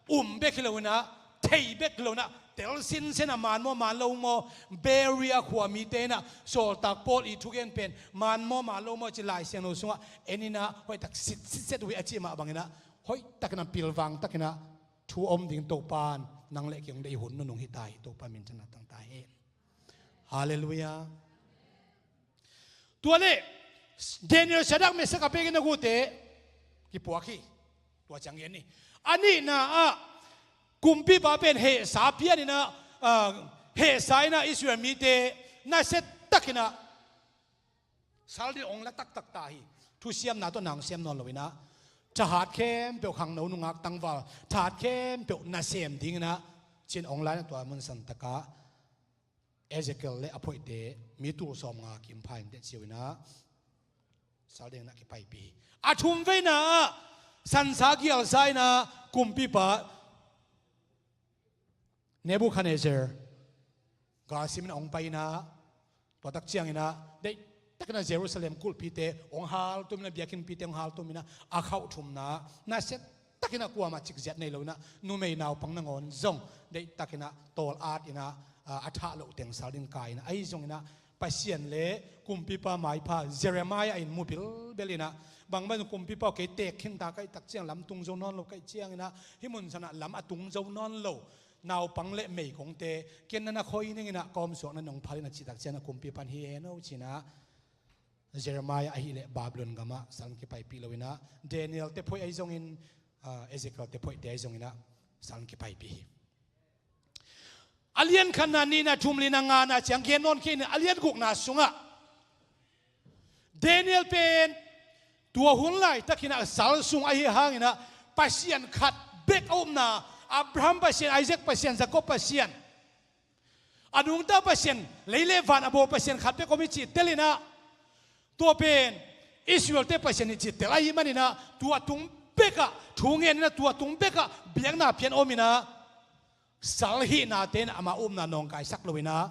um bek hi loinah thei bek hi loinah Tel sinsen a man maw, man lo maw, Beria khua mite in ah sawltak Paul i thugen pen man maw, man lo maw ci Lai Siangtho sungah en in ah hoihtak sitsit set uh hi a cih mah bangin ah hoihtakin ah pilvang takin ah thu om ding Topa in nang le kei hong deih hun nunung hi ta hi. Topa minthanna tang ta hen. Halleluiah. Tua le Daniel, Shadrach, Meshach, Abednego te kipuak hi. Tua ciang gen ni. A nihna ah kumpipa pen hehsa pian in ah, ah, hehsa in ah Israel mite nasia takin ah sal ding ong la taktak ta hi. Thusiamna tawh nang siam nawn lo in ah thahat khempeuh, khangno nungak tangval thahat khempeuh nasem ding in ah cin ong la in ah tua mun santak ah Ezekiel le a phoihte mi tul sawmnga kim pha in teh ci uh in ah sal ding in ah kipaipih hi. A thumveina ah sansa gialsa in ah kumpipa Nebuchadnezzar galsim in ah hong pai in ah tua tak ciangin ah deihtakin ah Jerusalem kulhpite hong haltum in ah, biakinnpite hong haltum in ah a khauh thumna ah nasia takin ah kuamah cikziat nei lo in ah numei naupang nangawn zong deihtakin ah tawl at in ah, a, a thah loh teng sal ding kai in ah, ahi zongin ah Pasian le kumpipa maipha Jeremiah in mu bilbel in ah, bangbang kumpipa aw, kei teek khin ta ka hih tak ciang lam tung zo nawn lo ka hih ciangin ah hih mun san ah lam a tung zo nawn lo naupang le meigongte ken na na khoi ning in ah ka omsuak na nong phal in ah cih tak ciang ah kumpipa in hi hen aw ci in ah Jeremiah ahih leh Babylon gamah sal kipaipih lo in ah Daniel te phoih ahi zongin, ah, Ezekiel te phoihte ahi zongin ah sal kipaipih hi. A lian khatna, nihna, thum, lina, ngana ciang gen nawn kei in ah a lian gukna sungah Daniel pen tua hun laitakin ah sal sung ahi hangin ah Pasian khat bek a upna, Abraham Pasian, Isaac Pasian, Jacob Pasian, a nungta Pasian, lei le van a bawl Pasian khat bek om hi cih tel in ah, tua pen Israel-te Pasian hi cih tel ahih manin ah tua tung bek ah thu ngen in ah tua tung bek ah biakna pian om in ah sal hihnate in ah ama upna nawngkaisak lo in ah,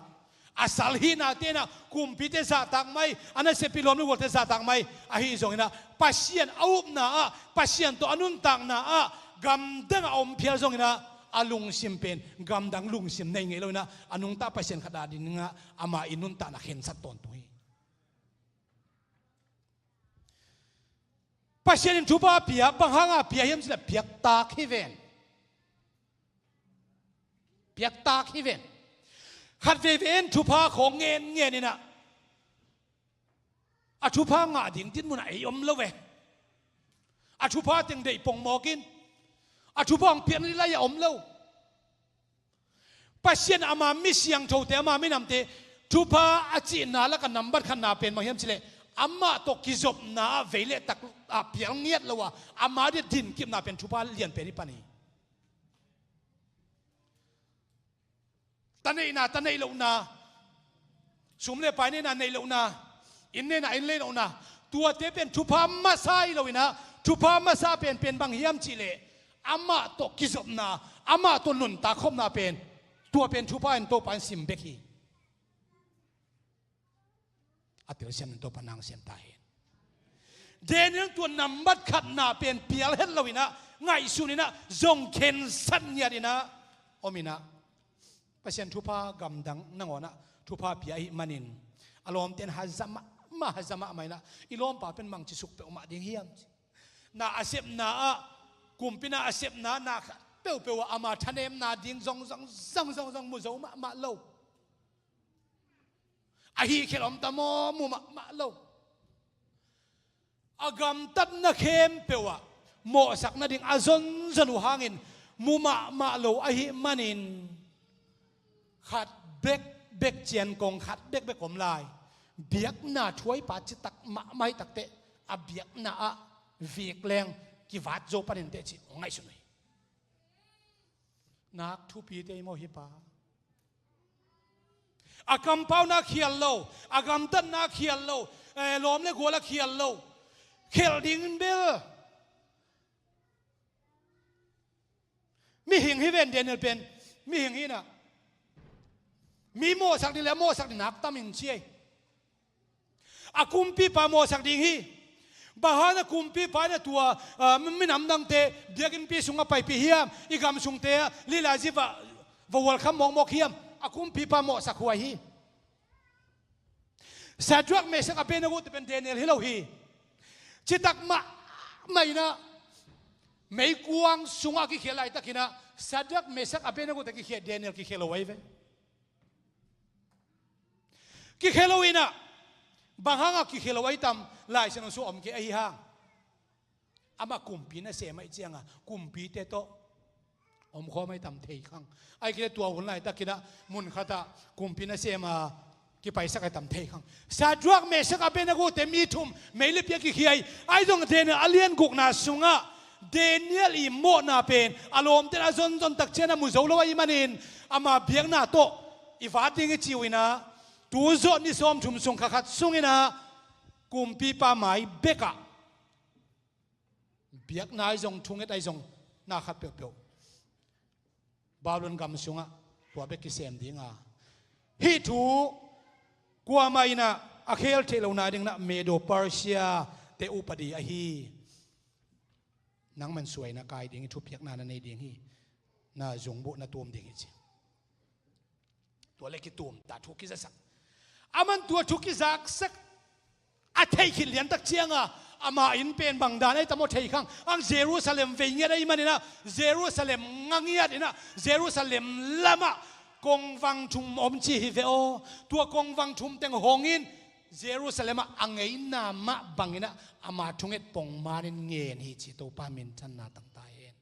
a sal hihnate in ah kumpite zahtak mai, a nasep pi lawm le gualte zahtak mai, ahi zongin ah Pasian a upna ah, Pasian tawh a nuntakna ah gamdang a om phial zongin ah a lungsim pen gamdang lungsim nei ngei lo in ah a nungta Pasian khat a ding in ah ama i nuntakna khensat tawntung hi. Pasian in thupha pia, bang hanga pia hiam cih leh piaktak hi ven. Piaktak hi ven. Khat veivei in thupha khawng ngenngen in ah a thupha ngah ding dinmun ah ei om lo ve. A thupha teng deih pongmawk in a thupha hong piakna ding lai-ah om lo. Pasian ama mi siangthote, ama minamte thupha a cihna lakah nambat khatna pen bang hiam cih leh amah tawh kizopna ah vei le tak ah pial ngiat lo a, ama ding dinkipna pen thupha lian pen hi pan hi. Ta neihna, ta neih lohna, sum le pai neihna, neih lohna, inn neihna, inn lei lohna, tuate pen thupha masa hi lo in ah, thupha masa pen pen bang hiam cih leh amah tawh kizopna, amah tawh nuntak khopna pen, tua pen thupha in Topa in sim bek hi. A telsiam in Topa nang siam ta hen. Daniel tua nambat khatna pen pial het lo in ah, ngaihsun in ah, zong khensat ngiat in ah om in ah, Pasian thupha gamdang nangawn ah thupha pia ahih manin a lawmte in haza mahmah, haza mahmah in ah, i lawmpa pen mangci suk peuhmah ding hiam ci. Na a sepna ah, kumpi na a sepna, na khat peuhpeuh ah ama thanemna ding zong zong zong zong zong mu zo mahmah lo. Ahi khial om ta maw, mu mahmah lo. A gamtatna khempeuh ah mawhsak nading a zonzon uh hangin mu mahmah lo ahih manin, khat bekbek cian kong khat bekbek om lai. Biakna thuaipa citak mahmah hi takteh a biakna ah vik leng kivat zo panin teh cih hong ngaihsun uh hi. Nak thupite i maw hi pa? A kampaunak khial lo, a gamtatnak khial lo, eh, lawm le gual a khial lo, khelh ding bel. Mihing hi ven Daniel pen, mihing hi in ah, mi mawhsak ding le a mawhsak ding nak tam in ci ei. A kumpipa mawhsak ding hi. Bang hang a kumpipa in a tua, ah, minam dangte biakinnpi sungah paipih hiam? I gam sungte ah lila zivah va welcome mawkmawk hiam? A kumpipa mawhsak huai hi. Shadrach, Meshach, Abednego te pen Daniel hi lo hi. Citak mahmah inah meikuang sungah a kikhia laitakinah Shadrach, Meshach, Abednego te kikhia, Daniel kikhia lo ahi ve. Kikhia lo inah bang hangah kikhia lo ahi tam? Lai Siangtho sung om kei ahi hang. Amah kumpi nasem ahih cianga kumpite tawh omkhawm ahi tam thei khang. Ahih kei leh tua hun laitakinah mun khatah kumpi nasem a kipaisak ahi tam thei khang. Shadrach, Meshach, Abednego te mi thum meilipi a kikhia hi. Ahi zong Daniel a lian gukna sungah Daniel i mawhna pen a lawmte a zonzon tak ciangin a mu zo lo ahih manin ama biakna tawh i vat ding i ci uh inah tu zawh ni sawmthum sung kha khat sunginah kumpipa mai bekah biakna ahi zong thunget ahi zong na khat peuhpeuh Babylon gam sungah tua bek kisem dinga, hih thu kuamah inah a khel theih lohna dinginah Medo Persia te upadi ahi. Nangman suaina kai ding hi, thupiakna na nei ding hi, na zungbuh na tum ding hi ci. Tua le kitumta thu kizasak. Aman tua thu kizaksak a theih khit liantak cianga ama inn pen bang dan ahi tam aw thei khang. Ang Jerusalem vei ngiat ahi maninah Jerusalem nga ngiat inah Jerusalem lamah kongvang thum om ci hi ve aw. Tua kongvang thum teng hongin Jerusalem ah a ngeina mah banginah ama thunget pongmanin ngen hi ci. Topa minthanna tangta hen.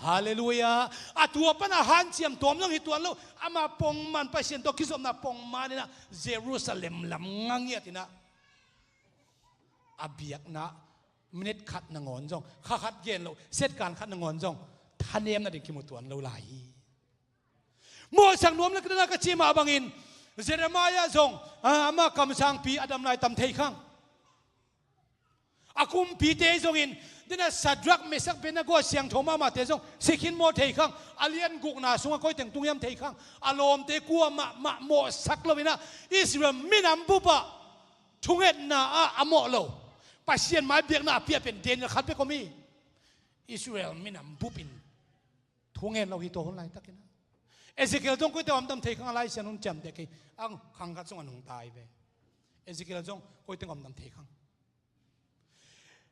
Halleluiah. A tua pana hanciam tawm zong hi tuan lo. Ama pongman, Pasian tawh kizopna pongman inah Jerusalem lam nga ngiat inah a biakna minit khat nangawn zong, kha khat gen lo, second khat nangawn zong thanemna ding kimu tuan lo lai hi. Mawhsak nuam le ka dana ka ci mah bangin Jeremiah zong, ah, ama kamsangpi a dam lai tam thei khang. A kumpite zongin dena Shadrach, Meshach, Abednego a siangtho mahmahte zong sikhin maw thei khang. A lian gukna sungah koi teng tung hiam thei khang. A lawmte kua mahmah mawhsak loinah Israel minam bupah thungetna ah a mawh lo, Pasian mai biakna a piah pen Daniel khat bek om hi. Israel minam bupin thungen lo hi tua hun laitakinah. Ezekiel zong koite omdam thei khang a Lai Siangtho ciamteh kei. Ang khang khat sungah nungta hi ve. Ezekiel zong koite omdam thei khang.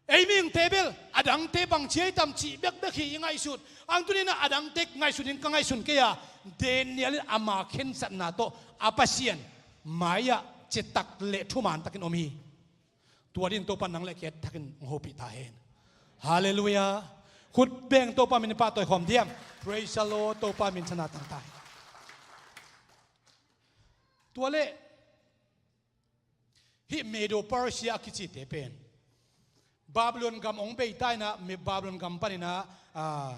Ei mihingte bel a dangte bang ci ahi tam cih bekbek hi i ngaihsut. Ang tuninah a dangte ngaihsut in ka ngaihsun kei a, Daniel in ama khensatna tawh a Pasian mai-ah citak le thuman takin om hi. Tua din Topa nang le kei thakin hong hopih ta hen. Halleluiah. Khut beng Topa min pahtawi khawm diam. Praise the Lord. Topa min thana tangta hen. Tua le hih Medo Persia a kicite pen Babylon gam hong beita inah, Babylon gam paninah, ah,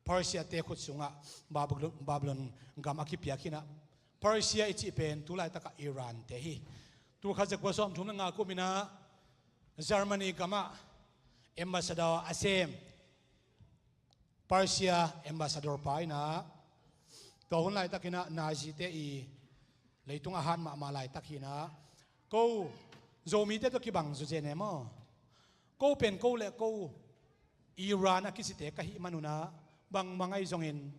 Persia te khut sungah Babylon, Babylon gam a kipiak hinah. Persia i cih pen tu laitakah Iran te hi. Tulkhat zakua sawmthum le nga kuminah Germany gamah ambassador a sem Persia ambassador pa inah tua hun laitakinah Nazi te i leitung a hat mahmah laitak hinah, ko Zomite tawh kibang zawzen e maw? Ko pen ko le ko Iran a kicite ka hih manunah bangbang ahi zongin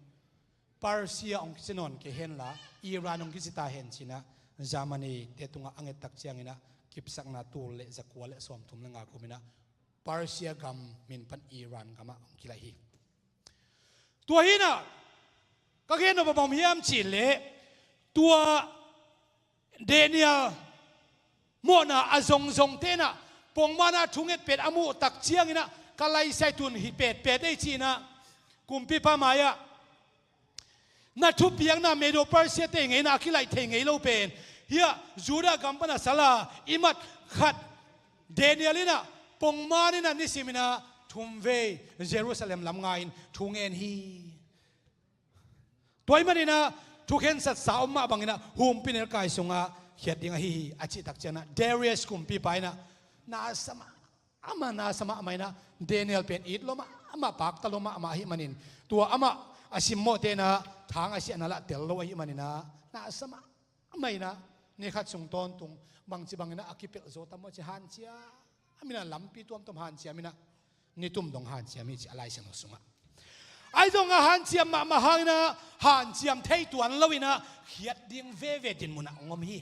Persia hong kici nawn kei henla Iran hong kici ta hen cinah Germany te tungah a ngettak cianginah kipsakna tul le zakua le sawmthum le nga kuminah Persia gam min pan Iran gamah hong kilaih hi. Tua hinah ka gen nop a bang hiam cihleh tua Daniel mawhna a zongzong tenah pongmana thunget pet a muhtak cianginah ka laisai tun hi petpet ei cinah kumpipa mai-ah na thupiakna Medo Persia te ngeina a kilaih thei ngei lo pen hiah Judah gam pana sala i mat khat Daniel inah pongman inah nisiminah thumvei Jerusalem lam nga-in thungen hi. Tua ahih maninah thukhensatsa om mah banginah humpinelkai sungah khiat ding ahi hi a cihtak cianah Darius kumpipa inah na sama amah na sama amah inah Daniel pen it lua mah amah, pakta lua mah amah ahih manin tua amah a simmawh tenah thang a siahna lah tel lo ahih maninah na sama amah inah ni khat sung tawntung bangci banginah a kipelh zo tam maw ci hanciam inah lampi tuamtuam hanciam inah ni tum dong hanciam hi ci a Lai Siangtho sungah. Ahi zongah hanciam mahmah hanginah hanciam thei tuan lo in ah khiat ding veve dinmun ah hong om hi.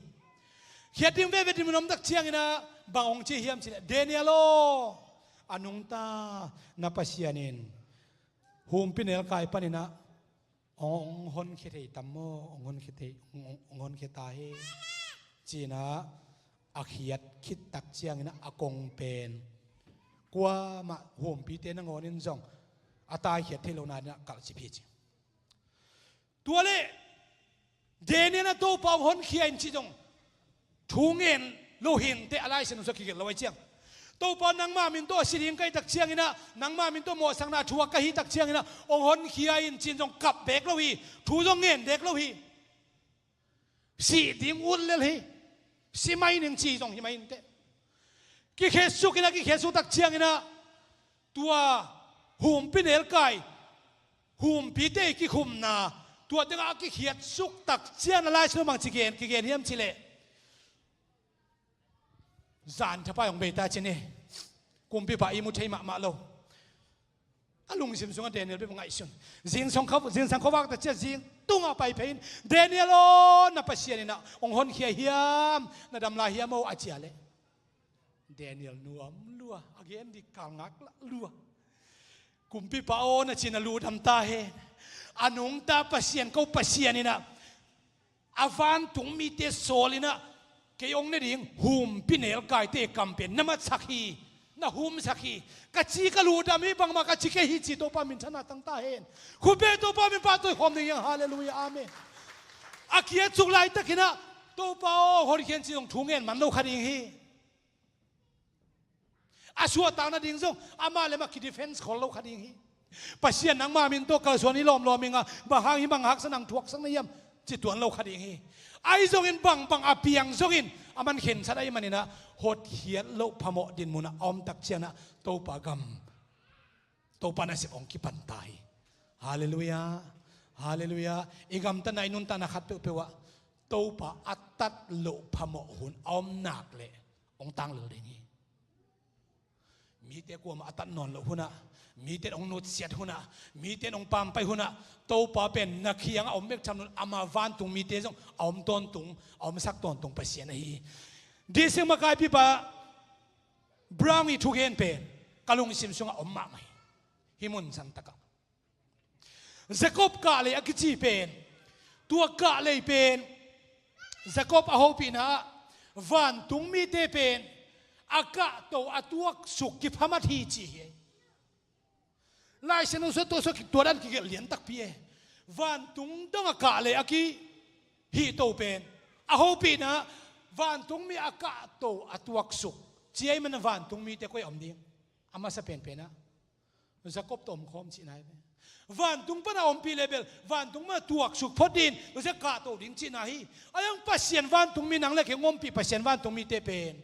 Khiat ding veve dinmun om tak ciangin ah bang hong ci hiam cih leh, Daniel aw, a nungta na Pasian in humpi nelkai panin ah hong, hong honkhia thei tam maw, hong honkhia thei, hong, hong, hong honkhia ta hi, ci-in ah a khiat khit tak ciangin ah a kong pen kuamah humpite nangawn in zong a taikhiat thei lo nadingin ah kalh cip hi ci. Tua leh Daniel in ah Topa hong honkhia in cih zong thu ngen lo hi inteh, a Lai Siangtho sung ah kigelh lo ahih ciang. Topa, nangma min tawh a si ding ka hih tak ciangin ah, nangma min tawh mawhsakna thuak ka hih tak ciangin ah hong honkhia in ci-in zong kap beek lo hi. Thu zong ngen beek lo hi. Sih ding ut lel hi. Si mai ning ci zong hi mai inteh. Kikhetsuk in ah, kikhetsuk tak ciangin ah tua humpi nelkai, humpite kikhumna, tua tengah a kikhiatsuk tak ciangin ah Lai Siangtho bang ci gen, kigen hiam cih leh, zan thapai hong bei ta ci ni. Kumpipa ihmu thei mahmah lo. A lungsim sungah Daniel bek ngaihsun. Zingsang khuavak, zingsang khuavak tak ciang zing tungah pai phei in, Daniel aw, na Pasian in ah hong honkhia hiam, na dam lai hiam aw, a ci leh Daniel nuam lua, a gen dik kal ngak lua. Kumpipa aw, na cih na lungdam ta hen. A nungta Pasian, ko Pasian in ah a vantung mite sawl in ah kei hong ne ding humpi nelkaite kam pen na matsak hi, na humsak hi, ka ci ka lungdam hi, bangmah ka ci kei hi ci, Topa minthanna tang ta hen. Khut beng, Topa min pahtawi khawm ding hi hang. Halleluiah, amen. A kiatsuk laitakin ah, Topa aw, honkhian ci zong thu ngen man lo kha ding hi. A suahtak nading zong amah le amah kidefense khol lo kha ding hi. Pasian, nangma min tawh kalsuan hi lawmlawm ing a, bang hang hi, bang haksa nang thuaksak na hiam, ci tuan lo kha ding hi. Ahi zongin bangbang a piang zongin a man khensat ahih manin ah hotkhiat loh phamawh dinmun ah a om tak ciangin ah Topa gam, Topa nasep hong kipan ta hi. Halleluiah. Halleluiah. I gamtatna, i nuntakna khat peuhpeuh ah Topa a tat loh phamawh hun a om nak leh hong tang lel ding hi. Mite kuamah a tat nawn loh hun ah, mite in hong nutsiat hun ah, mite in hong pampai hun ah, Topa pen na kiangah a om bek tham lo in, ama vantung mite zong a om tawntung, a omsak tawntung Pasian ahi hi. Dih sing makaipipa Brown ii thugen pen ka lungsim sungah om mahmah hi. Hih mun sang takah Jacob kahlei a kici pen, tua kahlei pen Jacob a hopihna ah vantung mite pen a kahto a tuaksuk kiphamat hi ci hi. Lai Siangtho sung tua sung tua dan kigelh lian takpi e. Vantung dong a kahlei a kihihto pen, a hopihna ah vantung mi a kahto a tuaksuk ci ahih manin vantung mite koi a om ding? A masa penpen ah Jacob tawh omkhawm cihna hi ve. Vantung pan a ompih leh bel vantung pan a tuaksuk phot ding, tua ciang kahto ding cihna hi. Ahi zong Pasian vantung mi, nang le kei hong ompih Pasian vantung mite pen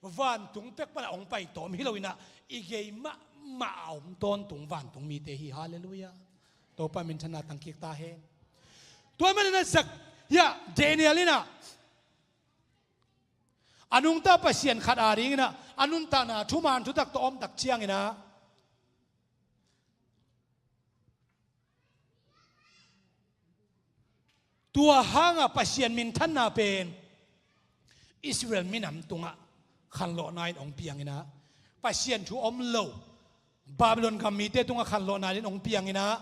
vantung pek pan a hong paitawm hi lo in ah, i gei mahmah a om tawntung vantung mite hi. Halleluiah. Topa minthanna tang kik ta hen. Tua ahih manin ah Zak-, hiah Daniel in ah a nungta Pasian khat adingin ah a nuntakna thuman thutak tawh a om tak ciangin ah tua hangah Pasian minthanna pen Israel minam tungah khanlawhna in hong piang in ah, Pasian thu om lo Babylon gam mite tungah khanlawhna in hong piang in ah,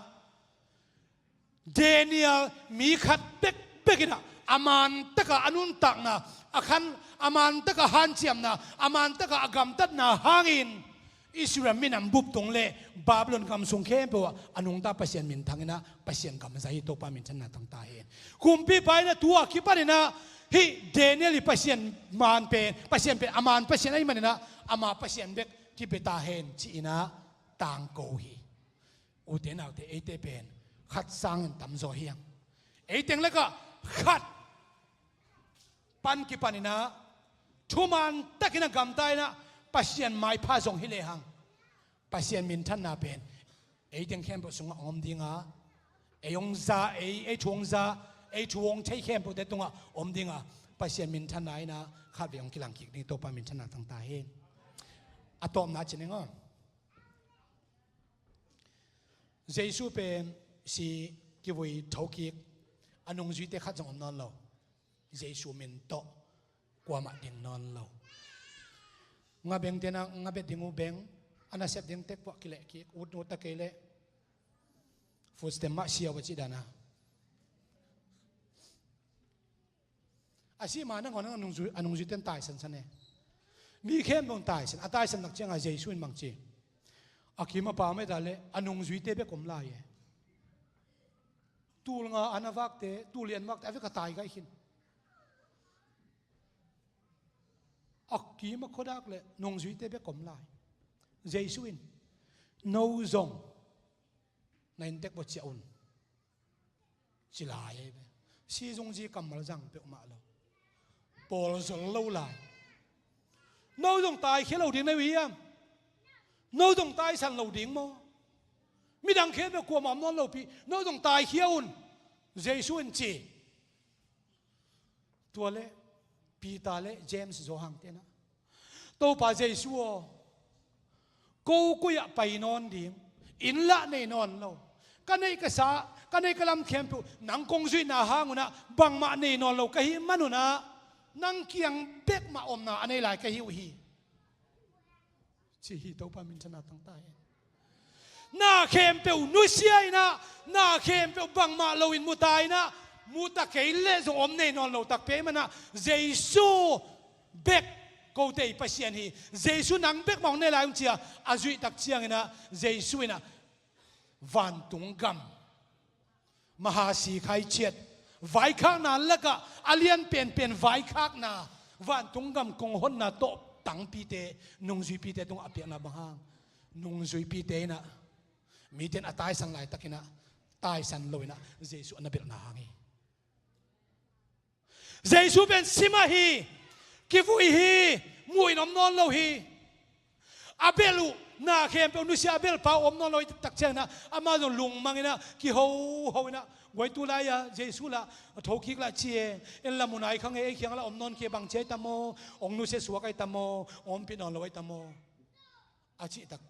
Daniel mi khat bekbek in ah a mantakah a nuntakna, a khan, a mantakah hanciamna, a mantakah a gamtatna hangin Israel minam bup tung le Babylon gam sung khempeuh ah a nungta Pasian minthang in ah Pasian gam za hi. Topa minthanna tang ta hen. Kumpipa in ah tua kipan in ah hih Daniel ii Pasian man pen, Pasian pen a man Pasian ahih manin ah ama Pasian bek kipia ta hen ci-in ah tangko hi. Ute naute, eite pen khat sangin tamzaw hi hang. Ei teng lakah khat pan kipan in ah thuman takin a gamta in ah Pasian maipha zong hi lehang, Pasian minthanna pen ei teng khempeuh sungah hong om ding a, ei hong za, ei, ei thu hong za, ei thu hong thei khempeuhte tungah om ding a, Pasian minthanna in ah khatvei hong kilang kik ding. Topa minthanna tang ta hen. A tawpna ci ning aw. Jesu pen si, kivui thokik, a nungzuite khat zong om nawn lo. Jesu min tawh kuamah ding nawn lo. Nga bengte na nga bet ding uh beng, a nasep ding tek puah kileh kik, ut ut ta kei leh food stamp mah siau a cih dan a. A sih ma nangawn a nungzui, a nungzuite in taisan san e. Mi khempeuh in taisan, a taisan nak ciangah Jesu in bang ci? A kim a pam a et leh a nungzuite bek om lai e. Tul nga a na vakte, tul li a na vakte a vek a taigaih khin. A kim a khuadak leh nungzuite bek om lai. Jesu in, no zong na inntek bawh ciah un, ci lai ahi ve. Sizungzi kammal zang peuhmah lo. Pawl zol lo lai. No zong taikhia lo ding na hi hiam? No zong taisan lo ding maw? Midang khempeuh kuamah om nawn lopi, no zong taikhia un, Jesu in ci. Tua leh Peter le James, Johan te na, Topa Jesu aw, ko koi-ah pai nawn ding, inn lah nei nawn lo, ka neih ka sa, ka neih ka lam khempeuh nang kong zuihna hang unah bangmah nei nawn lo ka hih man unah nang kiang bekmah omna a nei lai ka hi uh hi, ci hi. Topa minthanna tangta hen. Na khempeuh nusia inah, na khempeuh bangmah loin muta inah, muta kei leh zong om nei nawn lo takpi ahih manah Jesu bek kote i Pasian hi. Jesu nang bekmah hong nei lai ung cia a zuih tak cianginah Jesu inah vantung gam, Mahasi Khaichiat, vaikhakna lakah a lian penpen vaikhakna, vantung gam kong honna tawh tangpite, nungzuipite tungah a piakna bang hang? Nungzuipite inah, mite in a taisan laitakinah taisan loinah Jesu a na belhna hang hi. Jesu pen si mah hi, kivui hi, mu-in om nawn lo hi. A belh uh, na khempeuh nusia a belhpa uh om nawn lo hi tak cianginah amah zong lungmang inah kihoho inah, guai, tu lai-a Jesu lah a thokik lah ci e, en la mu nai kha nge, ei kiang lah om nawn kei, bang ci ai ta maw, hong nusia suak ai ta maw, hong ompih nawn lo ai ta maw, a cih tak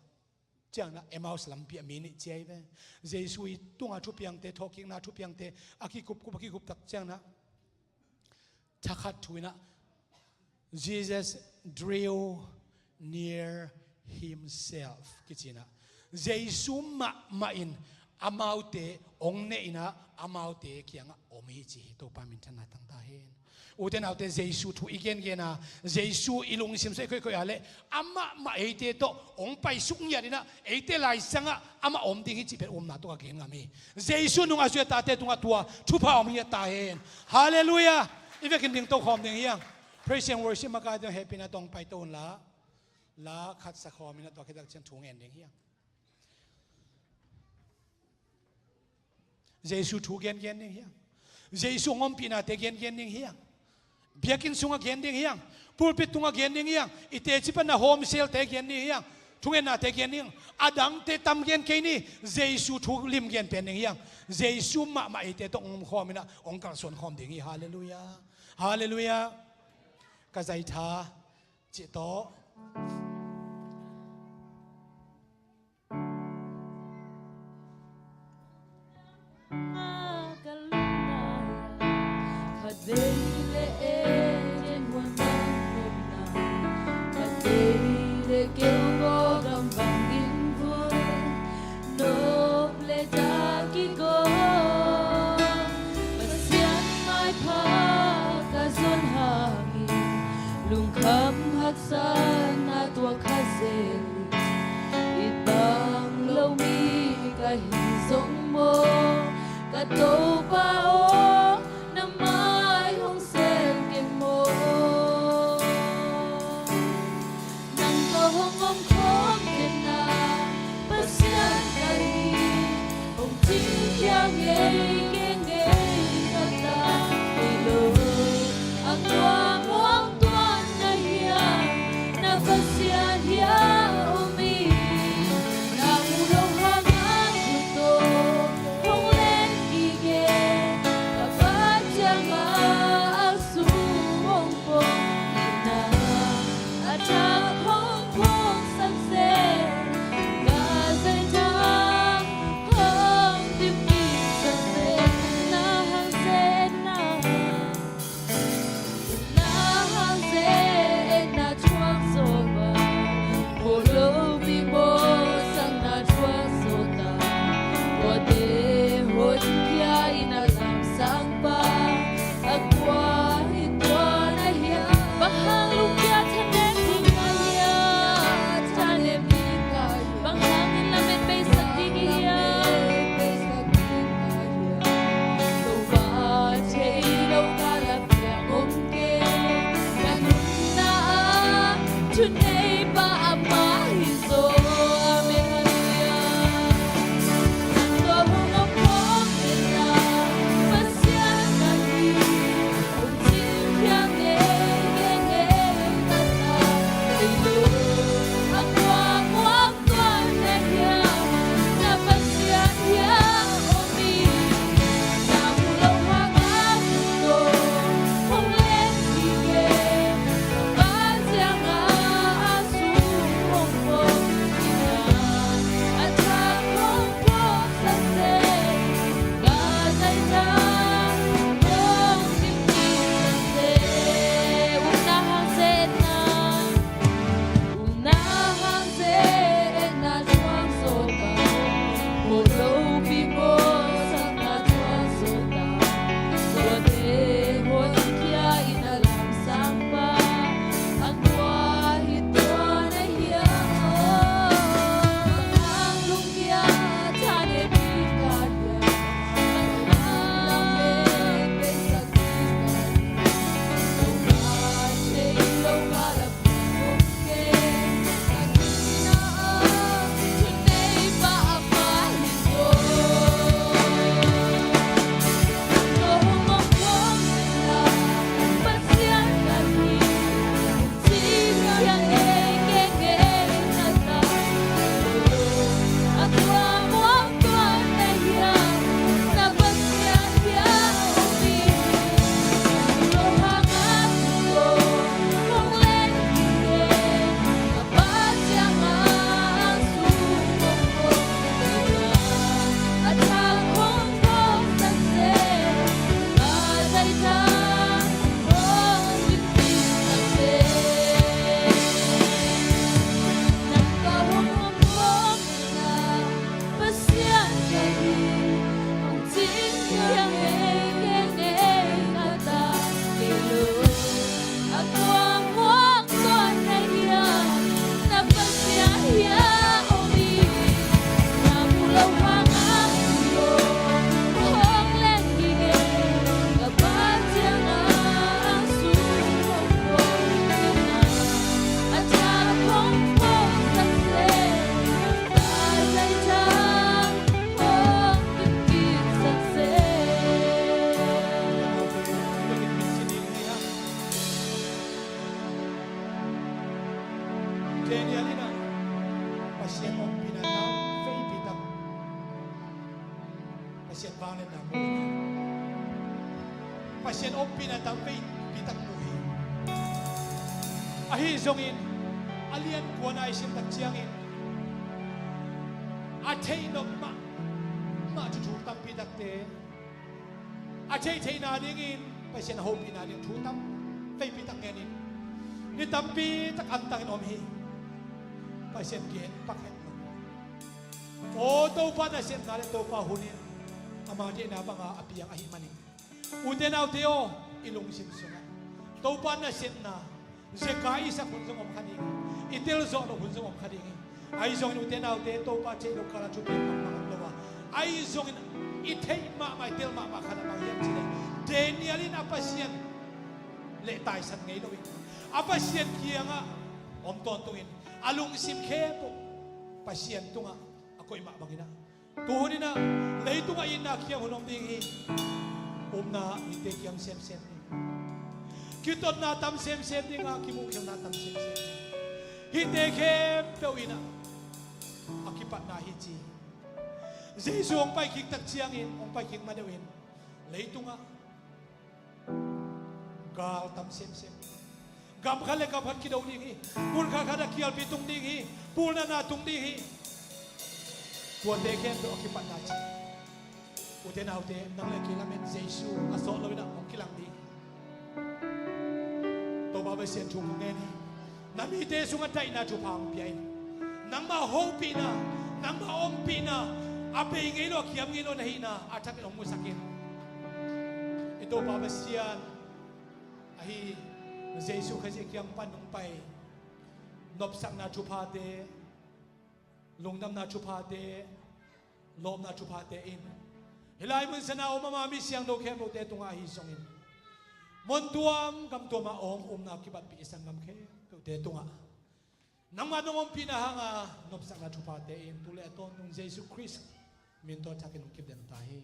cianginah Emmaus lampi ah mi nih ci ai ve. Jesu i tungah thupiangte, thawhkikna thupiangte a kikupkup, a kikup tak cianginah thakhat thu inah, Jesus drew near himself kici inah, Jesu mahmah in amaute hong neh inah amaute kiangah om hi ci hi. Topa minthanna tangta hen. Ute naute, Jesu thu i gengen a, Jesu i lungsim sung i koihkoih a leh amah mah eite tawh hong paisuk ngiat inah eite laisangah amah om ding hi cih pen upna tawh ka gen ngam hi. Jesu nung a zui a tate tungah tua thupha om ngiat ta hen. Halleluiah. I vekin dingto khawm ding hiang. Praise and worship makaite hehpihna tawh hong paito unla, la khat sa khawm inah tua khit tak ciang thu ngen ding hiang. Jesu thu gengen ding hiang. Jesu hong ompihnate gengen ding hiang. Biakinn sungah gen ding hiang. Pulpit tungah gen ding hiang. I teci pan na home cell-te gen ding hiang. Thungennate gen ding hiang. A dangte tam gen kei ni. Jesu thu lim gen pen ding hiang. Jesu mahmah eite tawh hong omkhawm inah hong kalsuan khawm ding hi. Halleluiah. Halleluiah. Ka zaitha cih tawh. Khatvei le Eden huan bang nopna, khatvei le keu gaw gam bang in vun nop le dah kigaw, Pasian maipha ka zon hangin lungkham haksatna tua kha zel in, it bang lo mi ka hi zong maw, ka Topa aw, na mai hong sel keng maw? Nang tawh hong omkhawm kei na, Pasian ka hi, hong cingkhia ngei kei ngei ka ta hi lo. A kua muang tuan na hiam, na Pasian hiam om hi. Na mu lo hangah khuto hong len gige, ka Pasian mah a sung hong pom hi na. A thak hong phawksak zel, ka zaitha hong dippihsak zel. Vangliatna mu hi. Pasian ompihna tam veipi tak mu hi. Ahi zongin a lian kuana i sim tak ciangin a theih nop mahmah thu tampi takte a theih theihna dingin Pasian a hopihna ding thu tam veipi tak ngenin ni tampi tak antangin om hi. Pasian gen pak het lo. Aw Topa nasepna le Topa hun in ama deihna banga a piang ahi manin, ute naute aw, i lungsim sungah Topa nasepna zekai i sak hun zong om kha ding hi. I tel zawh loh hun zong om kha ding hi. Ahi zongin ute naute, Topa theih lo kala thupi bangmah om lo a, ahi zongin i theih mahmah, i tel mahmah khat a bang hiam cih leh Daniel in a Pasian leh taisan ngei loin a Pasian kiangah om tawntungin a lungsim khempeuh Pasian tungah a koih mah bangin ah, tu hunin ah leitungah itna khiang hun om ding hi. Upna mite kiam semsem ding, kitotna tam semsem ding a, kimuhkhialhna tam semsem ding. Hihte khempeuh in ah a kipatna hi ci. Jesu hong pai kik tak ciangin, hong pai kik ma deuhin leitungah gal tam semsem. Gam khat le gam khat kido ding hi. Mun khat khat a kialpi tung ding hi. Pulnatna tung ding hi. Tuate khempeuh a kipatna ci. Ute naute, nang le kei lamen Jesu a sawh loin ah hong kilang ding hi. Topa Pasian thu kong ngen hi. Na mite sungah daihna thupha hong pia in, nangmah hopihna, nangmah ompihna a bei ngei lo, a kiam ngei lo na hihna a thakin hong musak in. I Topa Pasian ahi Jesu Khazih kiang pan hong pai nopsakna thuphate, lungdamna thuphate, lawpna thuphate in hih lai mun sana om ama mi siangtho khempeuhte tungah ahi zongin, mun tuam gam tuamah om upna kibatpih i sanggam khempeuhte tungah nangmah nong ompihna hanga nopsakna thuphate in tu le a tawntung Jesu Khrist min tawh thakin hong kipden ta hi.